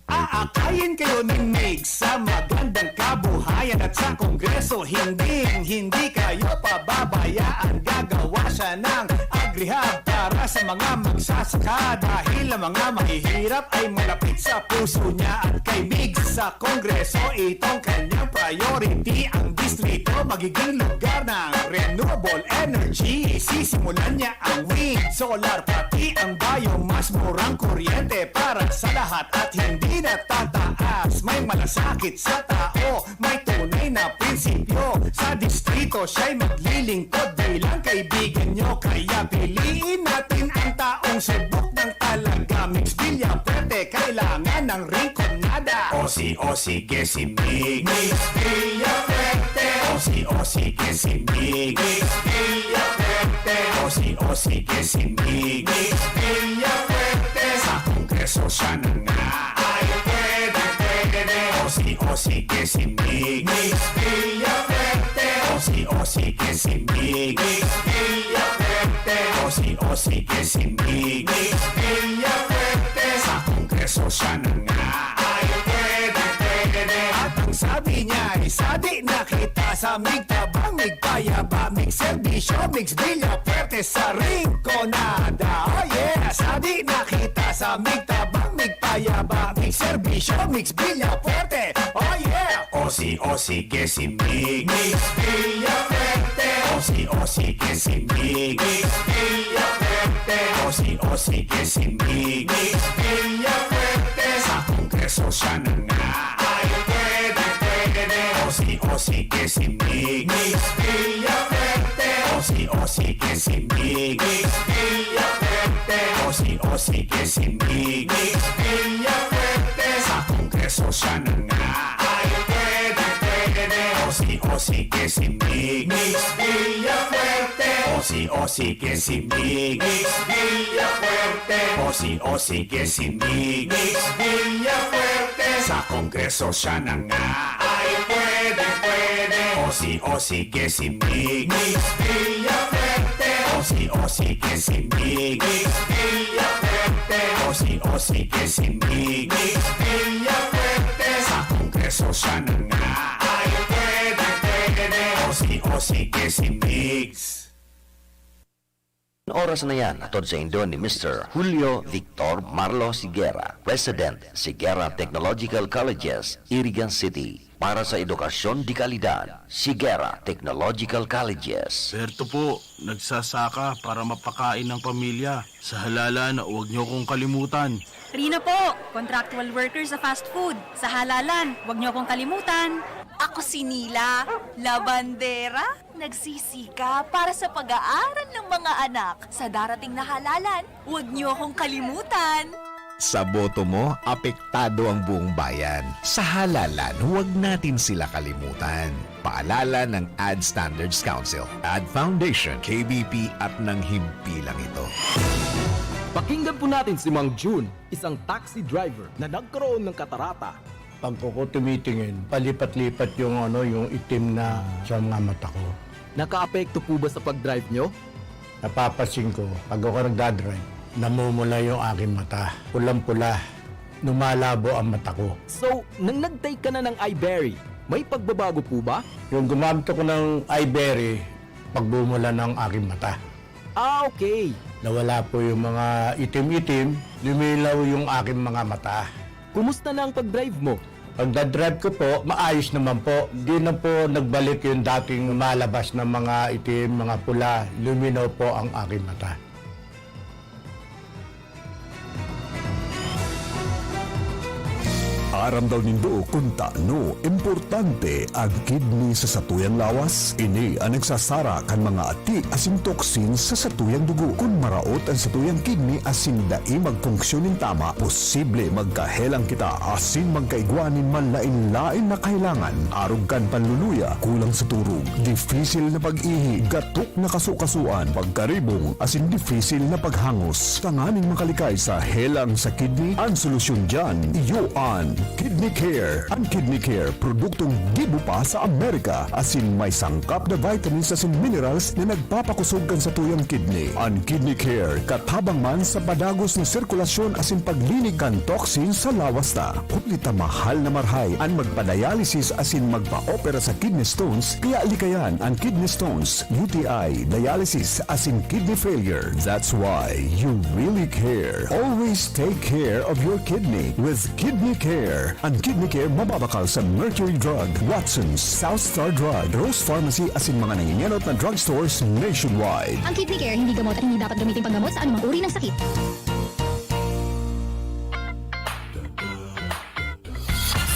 Aakayin kayo ni Mix sa magandang kabuhayan at sa Kongreso, hinding-hindi kayo pababayaan. Gagawa siya ng agrihab para sa mga magsasaka, dahil ang mga mahihirap ay malapit sa puso niya. At kay Mix sa Kongreso, itong kanyang priority. Ang distrito magiging lugar ng renewable energy. Sisimulan niya ang wind, solar, pati ang biomass. Murang kuryente para sa lahat at hindi natataas. May malasakit sa tao, may tunay na prinsipyo. Sa distrito, siya'y maglilingkod bilang kaibigan nyo. Kaya piliin natin ang taong subok ng talaga. Mix Villafuerte, kailangan ng Rinconada. Osi Osi Gesi Mix. Mix Villafuerte. Osi Osi Gesi Mix. Mix Villafuerte. Osi Osi Gesi Mix. Mix Villafuerte. Sa Kongreso siya na nga. Ay, pwede, pwede. Osi Osi Gesi Mix. Mix Villafuerte. Osi Osi Gesi Mix. Mix Villafuerte. Osi Osi Gesi Mix. Mix Villafuerte. Sa Kongreso siya na nga. Ay, pwede, pwede. At ang sabi niya ay, "Sadi na kita sa migtabang, migpayaba, migserbisyo, Mix Villafuerte sa Rinconada." Oh yeah! Sadi na kita sa migtabang, migpayaba, migserbisyo, Mix Villafuerte. Oh yeah! Osi Osi Gesi Mix. Mix Villafuerte. Osi Osi Gesi Mix. Mix Villafuerte. Osi Osi Gesi Mix. Mix Villafuerte. Sa Kongreso siya na nga. Ay, pwede, pwede. Osi Osi Gesi Mix. Mix Villafuerte. Osi Osi Gesi Mix. Mix Villafuerte. Osi Osi Gesi Mix. Mix Villafuerte. Sa Kongreso siya na nga. Ay, pwede, pwede. Osi Osi Gesi Mix. Mix Villafuerte. Osi Osi Gesi Mix. Mix Villafuerte. Osi Osi Gesi Mix. Mix Villafuerte. Sa Kongreso siya na nga. Ay, pwede, pwede. Osi Osi Gesi Mix. Mix Villafuerte. Osi Osi Gesi Si Migs Villafuerte, o si, o si que si Migs Villafuerte, sa Kongreso siya na nga. Ay, pwede, pwede, o si, o si que si Migs. Oras na yan, hatod saindo ni Mister Julio Victor Marlo Siguera, President, Siguera Technological Colleges, Irigan City. Para sa edukasyon de kalidad, Siguera Technological Colleges. Berto po, nagsasaka para mapakain ng pamilya. Sa halalan, huwag niyo akong kalimutan. Rina po, contractual worker sa fast food. Sa halalan, huwag niyo akong kalimutan. Ako si Nila, labandera, nagsisikap para sa pag-aaral ng mga anak. Sa darating na halalan, huwag niyo akong kalimutan. Sa boto mo, apektado ang buong bayan. Sa halalan, huwag natin sila kalimutan. Paalala ng Ad Standards Council, Ad Foundation, K B P at ng himpilang ito. Pakinggan po natin si Mang Jun, isang taxi driver na nagkaroon ng katarata. Pag ako tumitingin, palipat-lipat yung, ano, yung itim na sa mga mata ko. Nakaapekto po ba sa pag-drive nyo? Napapansin ko, pag ako nagdadrive, namumula yung aking mata. Pulang-pula, lumalabo ang mata ko. So, nang nag-take ka na ng Iberry, may pagbabago po ba? Yung gumamit ako ng Iberry, pagbumula ng aking mata. Ah, okay. Nawala po yung mga itim-itim, lumilaw yung aking mga mata. Kumusta na ang pag-drive mo? Pagdadrive ko po, maayos naman po. Di na po nagbalik yung dating malabas na mga itim, mga pula. Luminaw po ang aking mata. Aram daw nindo kun tano importante an kidney sa satuyang lawas? Ini an nagsasara kan mga ati asin toxins sa satuyang dugo. Kun maraot an satuyang kidney asin dai magfunksyon nin tama, posible magkahelang kita asin magkaigwa nin manlaen-laen na kahelangan, arog kan panluluya, kulang sa turog, dipisil na pag-ihi, gatok na kaso-kasoan, pagkaribong, asin dipisil na paghangos. Tanganing makalikay sa helang sa kidney, an solusyon diyan, iyo an Kidney Care. An Kidney Care, produktong gibo pa sa Amerika, asin may sangkap na vitamins asin minerals na nagpapakosog kan satuyang kidney. An Kidney Care, katabang man sa padagos na sirkulasyon asin paglinig kan toxin sa lawas ta. Huli ta mahal na marahay an magpa-dialysis asin magpa-opera sa kidney stones, kaya likayan an kidney stones, U T I, dialysis, asin kidney failure. That's why you really care. Always take care of your kidney with Kidney Care. An Kidney Care mababakal sa Mercury Drug, Watson's, South Star Drug, Rose Pharmacy asin mga nangingenot na drugstores nationwide. Ang Kidney Care hindi gamot at hindi dapat gamitin panggamot sa anumang uri ng sakit.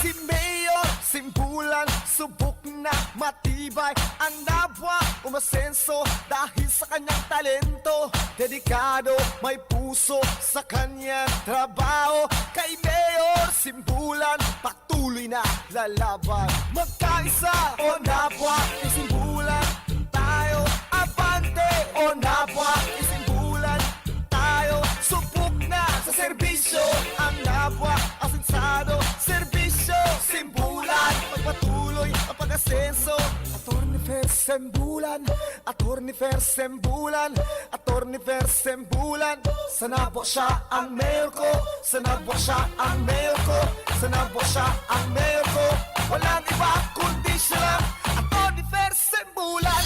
Si Mayor Simbulan subok na matibay, ang Nabua umasenso dahil sa kanyang talento. Dedikado, may puso sa kanyang trabaho. Kay Mayor Simbulan, patuloy na lalaban. Magkaisa, o Nabua, isimbulan tayo. Abante, o Nabua, isimbulan tayo. Subok na sa serbisyo ang Nabua, asensado, serbisyo, simbulan. Pagpatuloy ang pag-asenso. Attorney Fer Sembulan, Attorney Fer Sembulan, Attorney Fer Sembulan. Sa Nabua siya ang mayor ko, sa Nabua siya ang mayor ko, sa Nabua siya ang mayor ko. Walang iba kundi siya lang, Attorney Fer Sembulan.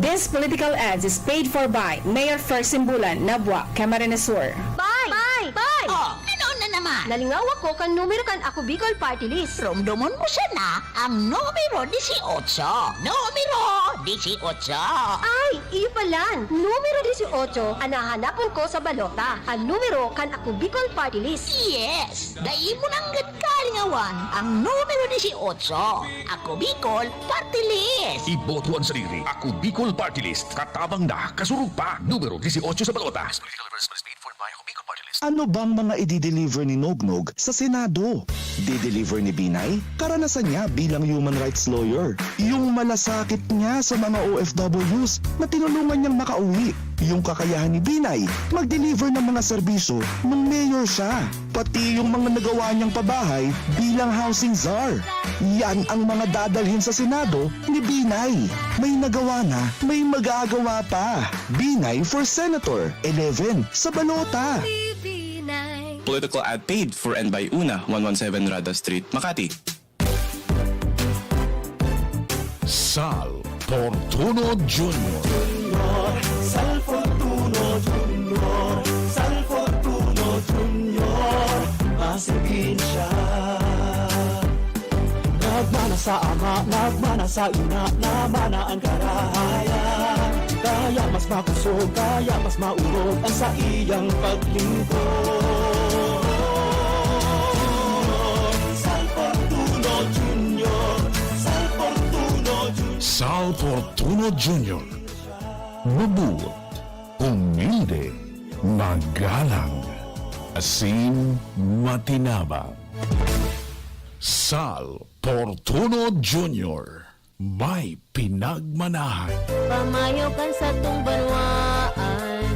This political ads is paid for by Mayor Fer Sembulan, Nabua, Camarines Sur. Bay! Bay! Bay! Oh, ano na naman? Nalingaw ako kan numero kan Ako Bicol Party List. Romdomon mo siya na ang numero dieciocho. Numero dieciocho. Ay, iyo palan. Numero dieciocho an hahanapon ko sa balota. An numero kan Ako Bicol Party List. Yes! Dai mo nanggad kalingawan ang numero dieciocho. Ako Bicol Party List! Iboto an sadiri. Ako Bicol Party List. Katabang na, kasurog pa. Numero dieciocho sa balota. Political advertisements paid for by Ako Bicol Party List. Ano bang mga i-deliver ni Nognog sa Senado? Di-deliver ni Binay? Karanasan niya bilang human rights lawyer. Yung malasakit niya sa mga O F Ws na tinulungan niyang makauwi. Yung kakayahan ni Binay mag-deliver ng mga serbisyo nung mayor siya. Pati yung mga nagawa niyang pabahay bilang housing czar. Yan ang mga dadalhin sa Senado ni Binay. May nagawa na, may magagawa pa. Binay for Senator, eleven, sa balota. Political ad paid for and by Una, one one seven Rada Street, Makati. Sal Fortuno Junior. Junior, Sal Fortuno Junior, Sal Fortuno Junior, maserbin siya. Nagmana sa ama, nagmana sa ina, namana an karahayan. Kaya mas makusog, kaya mas maurog an saiyang paglingkod. Sal Fortuno Junior, Sal Fortuno Junior. Sal Fortuno Junior. Mabuot, humilde, magalang, asin matinabang. Sal Fortuno Junior, may pinagmanahan. Pamayo kan satong banwaan,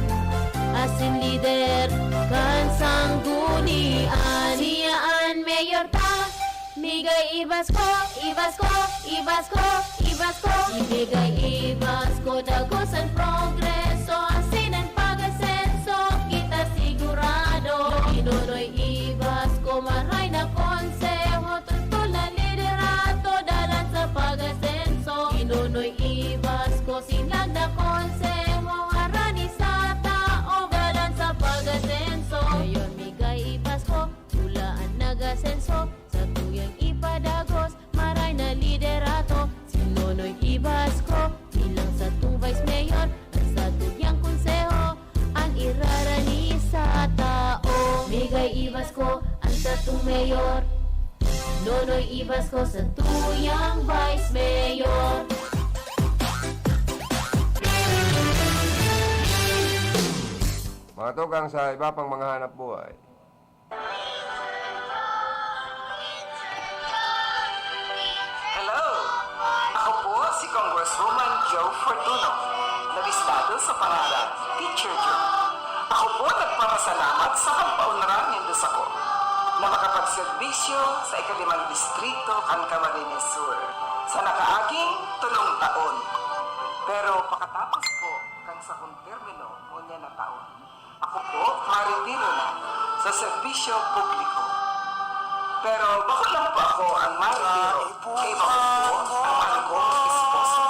asin lider kan sanggunian. Siya an mayor ta, migay ibas ko, ibas ko, ibas ko, ibas ko. Ibigay ibas ko, dagos an progreso, asin an pag-asenso, kita sigurado. Ni Nonoy Ibas ko, maray na konseho, tutol na liderato, dalan sa pag-asenso. Ni Nonoy Ibas ko, sinag na konseho, harani sa tao, dalan sa pag-asenso. Ngayon, migay ibas ko, pula an nag-asenso, sa tuyang ipadagos, maray na liderato. Si Nonoy Ibas ko, bilang satong vice mayor, an satuyang konseho, an irarani sa tao. Migay ibas ko, an satong mayor. Nonoy Ibas ko, satuyang vice mayor. Mga tugang, sa iba pang mga hanap buhay. Hello! Ako po si Congresswoman Jo Fortuno, na bistado sa pangaran, Teacher Jo. Ako po nagpapasalamat sa pagpaunrang nindo sako na makapagserbisyo sa ikalimang distrito kan Camarines Sur sa nakaaging tolong taon. Pero pakatapos po kan sakong termino ngunyan na taon, ako po, maretiro na sa serbisyo publiko. Pero bako lang po ako ang maretiro, kay bako po ang angkong esposo,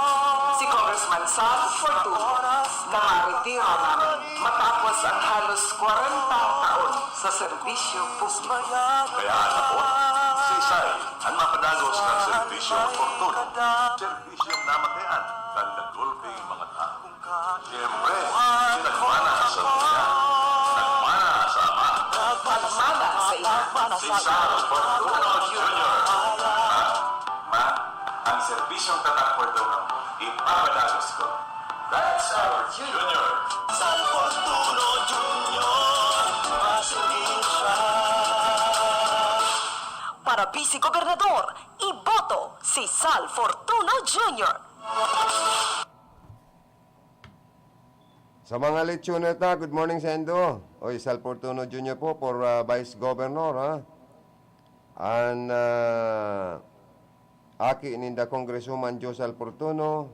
si Congressman Sal Fortuno, na maretiro namin matapos ang halos kwarentang taon sa serbisyo publiko. Kaya, anak ko, si Sal, ang mapadagos ng serbisyo, Fortuno. Serbisyong namatayan kan nagulping mga tawo. Siyempre, si nagmana sa Ama. Nagmana sa Ama. Nagmana sa Ina. Si Sal Fortuno Junior. Ma, ang serbisyong tatak Fortuno, ipapadagos ko. That's our Junior. Sal Fortuno Junior. Para Vice Gobernador, iboto si Sal Fortuno Junior. Sa mga lechoner ta, good morning saindo. Oy, Sal Fortuno Junior po for, ah, Vice Governor, ha? An, ah, aki ninda Congresswoman Jo Sal Fortuno,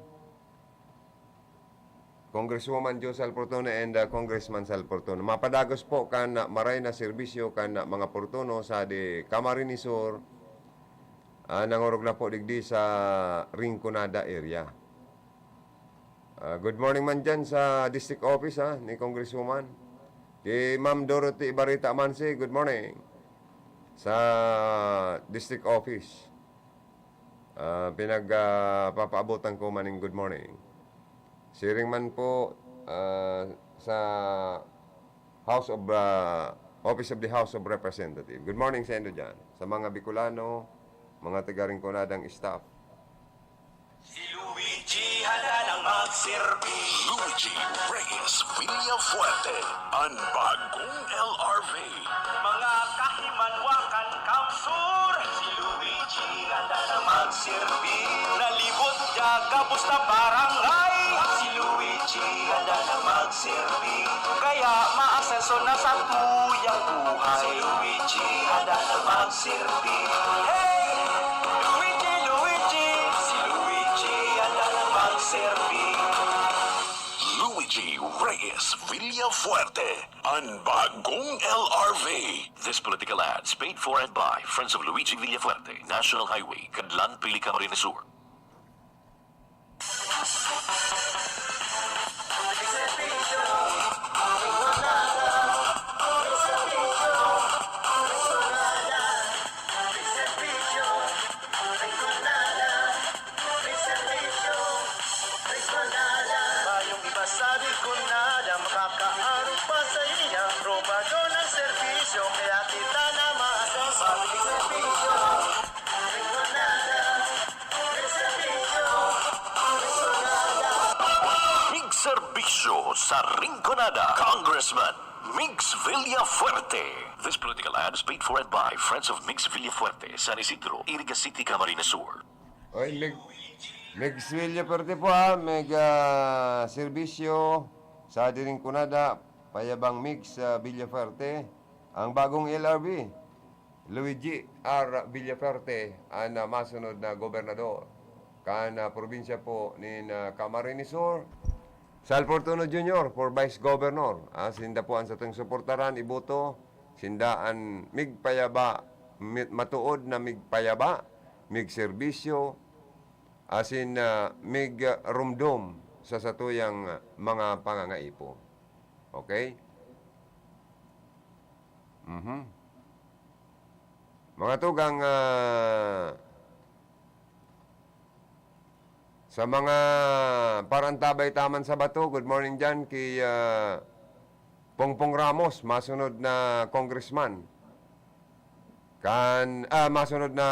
Congresswoman Jo Sal Fortuno and, ah, Congressman Sal Fortuno. Mapadagos po kan, ah, maray na serbisyo kan, ah, mga Fortuno sa di Camarines Sur, ah, nangorog na po digdi sa Rinconada area. Ah, good morning man dyan sa district office, ha, ni Congresswoman. Kay Ma'am Dorothy Ibarita Mansi, good morning. Sa district office. Ah, pinag, ah, papaabotan ko maning good morning. Siring man po, ah, sa House of, ah, Office of the House of Representatives. Good morning saindo dyan. Sa mga Bicolano, mga taga Rinconadang staff. Si Luigi handa nang magserbi. Luigi Reyes Villafuerte, an bagong L R V. Mga kahimanwakan, Kamsur. Si Luigi handa nang magserbi. Nalibot niya gabos na barangay. Si Luigi handa nang magserbi. Kaya maasenso na sa tuyang buhay. Si Luigi handa nang magserbi. Hey! Luigi! Reyes Villafuerte, an bagong L R V. This political ad is paid for and by Friends of Luigi Villafuerte, National Highway, Cadlan, Pili, Camarines Sur. Mayong iba sa Rinconada, makakaarog pa saiya, robado ng serbisyo, kaya kita na maasar. Public serbisyo, Rinconada, may serbisyo, Rinconada. Mig serbisyo sa Rinconada, Congressman Migs Villafuerte. This political ad is paid for and by Friends of Migs Villafuerte, San Isidro, Iriga City, Camarines Sur. Oy, Mig-, Migs Villafuerte po, ah. Mig, ah, serbisyo sa Rinconada, Payabang Migs, ah, Villafuerte. Ang bagong L R V, Luigi R Villafuerte, an, ah, masunod na gobernador kan, ah, probinsya po nin, ah, Camarines Sur. Sal Fortuno Junior for Vice Governor. Ah, sinda po an satong suportaran, iboto. Sinda an migpayaba, mi-, matuod na migpayaba, migserbisyo, asin, ah, migrumdom sa satuyang, ah, mga pangangaipo. Okay? Mhm. Mga tugang, ah, sa mga parantabay taman sa bato, good morning dyan kay, ah, Pongpong Ramos, masunod na congressman. Kan, ah, masunod na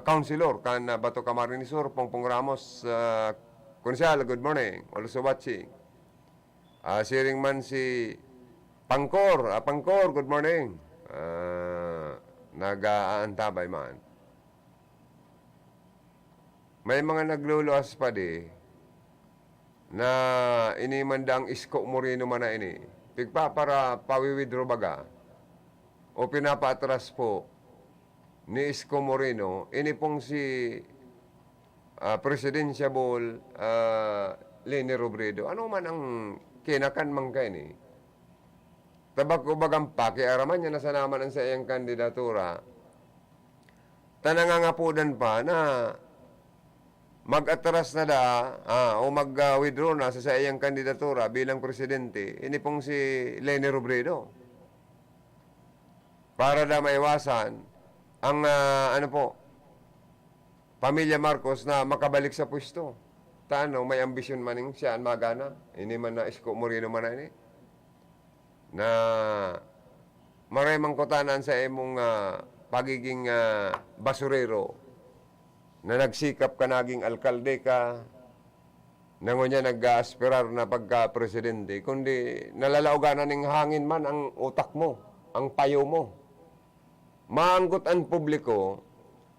councilor kan, ah, Bato Camarines Sur, Pongpong Ramos, ah, Konsehal, good morning. Also watching. Ah, siring man si Pangkor. Ah, Pangkor, good morning. Ah, nag-aantabay man. May mga nagluluwas pa di na ini man daang Isko Moreno man na ini. Pigpapara-, pawi-withdraw baga o pinapaatras po ni Isko Moreno, ini pong si, ah, Presidentiable, ah, Leni Robredo. Ano man ang kinakan man kaini? Tabako bagang pakiaraman niya na sana man ang saiyang kandidatura. Ta nangangapodan pa na mag-atras na da, ah, o mag, ah, withdraw na sa saiyang kandidatura bilang presidente, ini pong si Leni Robredo. Para da maiwasan ang, ah, ano po, pamilya Marcos na makabalik sa pwesto. Ta ano, may ambisyon man ning siya an magana. Ini man na Isko Moreno man na ini. Na maray man kutana an sa imong, ah, pagiging, ah, basurero na nagsikap ka naging alkalde ka, na ngunyan nag-aaspirar na pagka-presidente, kundi nalalaogan na ning hangin man ang utak mo, ang payo mo. Maanggot an publiko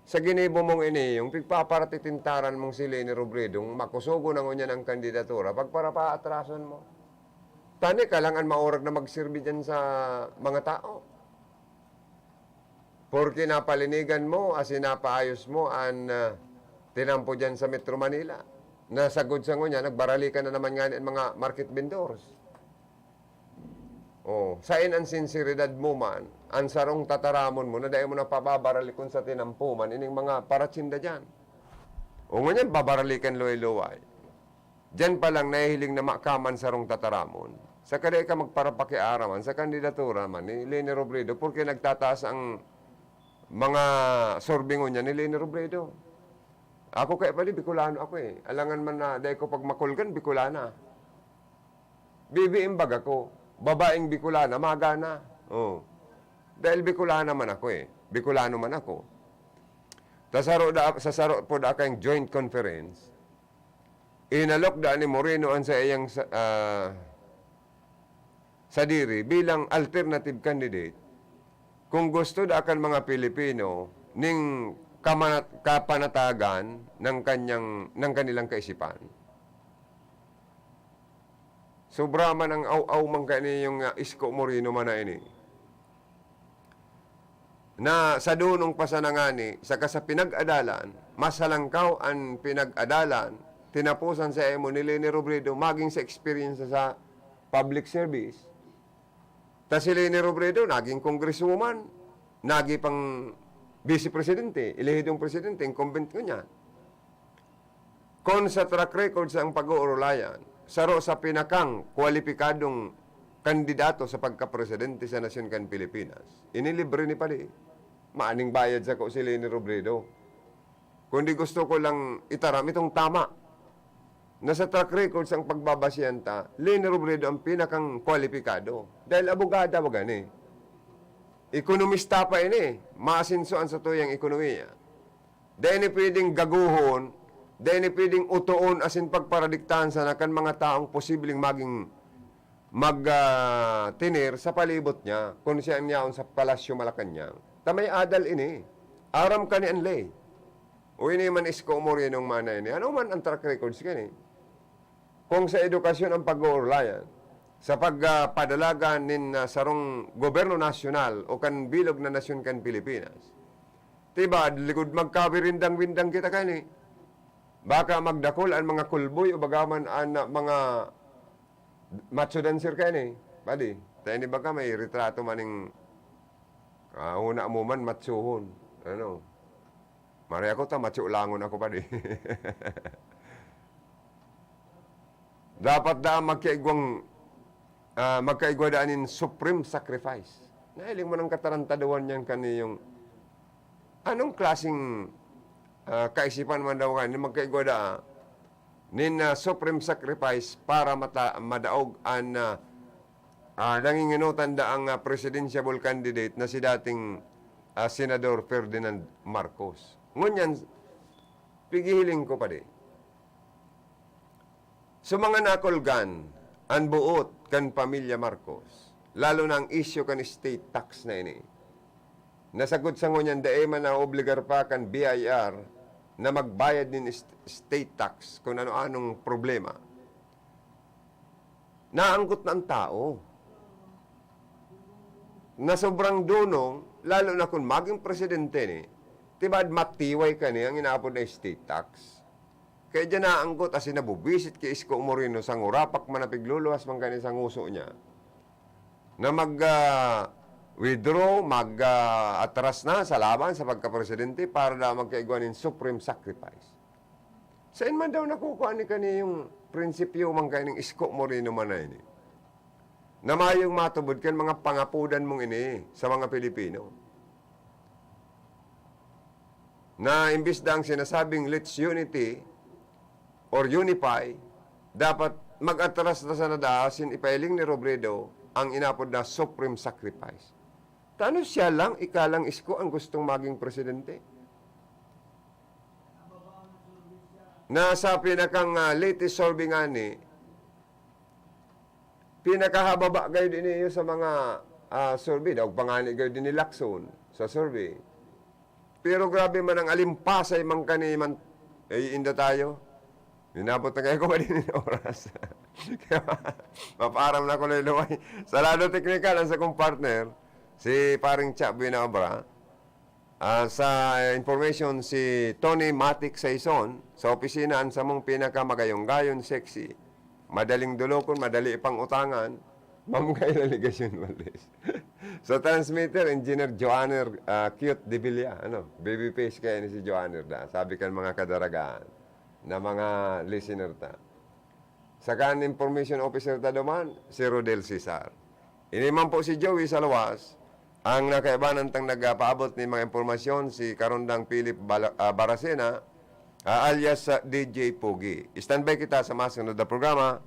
sa ginibo mong ini, yung pigpaparatitintaran mong si Leni Robredo, makusogon na ngunyan ang kandidatura, pagparapaatrason mo. Tani ka lang an maurag na magserbi diyan sa mga tao. Porke napalinigan mo, asin napaayos mo an, ah, tinampo diyan sa Metro Manila. Nasagod sa ngunyan, nagbaralikan na naman ngani an mga market vendors. Oh, saen an sinseridad mo man? An sarong tataramon mo na dai mo na pababaralikon sa tinampo man ining mga paratsinda diyan. O ngunyan, babaralikan luway-luway. Diyan pa lang nahihiling na makaman sarong tataramon. Saka dai ka magparapakiaraman sa kandidatura man ni Leni Robredo, porke nagtataas ang mga survey ngunyan ni Leni Robredo. Ako kaya pala, Bicolano ako eh. Alangan man na dai ko pagmakulgan, Bicolana. Bibiin baga ko, babaeng Bicolana, magana. Oh. Dahil Bicolana man ako eh. Bicolano man ako. Ta saro da, sa saro po da kayong joint conference, inalok da ni Moreno an saiyang sa, ah, sadiri bilang alternative candidate kung gusto da kan mga Pilipino ning kamanat-, kapanatagan ng kanyang, ng kanilang kaisipan. Sobra man ang aw-aw man kaini yung, ah, Isko Moreno man na ini. Na sa dunong pa sana ngani, saka sa pinag-adalan, mas halangkaw an pinag-adalan, tinapusan sa imo ni Leni Robredo, maging sa experience sa public service. Ta si Leni Robredo, naging congresswoman, naging pang vice presidente, elehidong presidente, incumbent ko niya. Kon sa track record sa ang pag-uurulayan, saro sa pinakang kwalipikadong kandidato sa pagkapresidente sa nasyon kan Pilipinas, ini libre ni padi. Maaning bayad sako si Leni Robredo. Kundi gusto ko lang itaram itong tama. Na sa track record sang pagbabasihan ta, Leni Robredo ang pinakang kwalipikado. Dahil abogada, baga ni. Ekonomista pa ini. Maasenso an satuyang ekonomiya. Dai ni pwedeng gagohon, dai ni pwedeng utoon asin pagparadiktahan sana kan mga taong posibleng maging mag, ah, tener sa palibot niya, kun siya an yaon sa Palasyo Malacañang. Ta may adal ini. Aram ka ni an ley. O ini man Isko Moreno ang mana ini. Ano man ang track records kani? Kung sa edukasyon ang pag-uurlayan, sa pagpadalagan nin, ah, sarong gobyerno nasyonal o kan bilog na nasyon kan Pilipinas, diba, ligod magkawirindang-windang kita kani. Baka magdakol an mga kulboy o bagaman an, ah, mga macho dancer kani. Padi, tayo ni baga may retrato maning, ah, una mo man machohon. Ano? Mare ako ta, macho langon ako, padi. Dapat daa magkaigwang, ah, magkaigwa daa nin supreme sacrifice. Nahiling mo ng katarantaduhan niyan kaniyong, anong klaseng, ah, kaisipan man daw kayo, magkaigwa daa nin, ah, supreme sacrifice para mata-, madaog an, ah, ah, nanginginutan daang, ah, presidentiable candidate na si dating, ah, Senador Ferdinand Marcos. Ngunyan, pigihiling ko pa di. So, mga nakulgan, an buot kan pamilya Marcos, lalo na ang isyu kan estate tax na ini. Nasagod sa ngunyan, dai man naobligar pa kan B I R na magbayad nin est-, estate tax kung ano-anong problema. Naanggot na ang tao. Na sobrang dunong, lalo na kung maging presidente ni, tibad matiway ka ni ang inaapod na estate tax. Kaya diyan naanggot, asin nabubwisit ki Isko Moreno, sangurapak man na pigluluwas man kani sa nguso niya, na mag, ah, withdraw, mag, ah, atras na sa laban sa pagkapresidente para na magkaigwa nin supreme sacrifice. Sain man daw nakukuha ni kani yung prinsipyo man kaining Isko Moreno man na ini? Na mayong matubod kan mga pangapodan mong ini sa mga Pilipino. Na imbis na ang sinasabing, "Let's unity or unify," dapat mag-atras na sana daa asin ipailing ni Robredo ang inapod na supreme sacrifice. Tano siya lang, ika lang Isko ang gustong maging presidente? Na sa pinakang, ah, latest survey ngani, pinakahababa gayud ini iyo sa mga, ah, survey. Daog pa ngani gayud ni Lacson sa survey. Pero grabe man ang alimpasay man kani man, eh, inda tayo. Inabot na kayo ko ba din yung oras? Kaya, mapaaram na ko na luway. Sa lado teknikal, ang sa kong partner, si Paring Cha Buena Obra. Ah, sa information, si Tony Matic Saison, sa opisina, ang samong pinakamagayong-gayon, sexy, madaling dulokon, madali pang utangan, Ma'am Kayla Legacion Valdez. Sa transmitter, Engineer Joanner, ah, Cute de Villa, ano, baby face kaya ni si Joanner da. Sabi kan mga kadaragaan na mga listener ta. Sa kan information officer ta duman, si Rodel Cesar. Ini man po si Joey sa luwas, ang nakaibanan tang nagpaabot ni mga impormasyon, si Karondang Philip Bala-, ah, Baracena, ah, alias sa D J Pogi. Standby kita sa masunod na programa.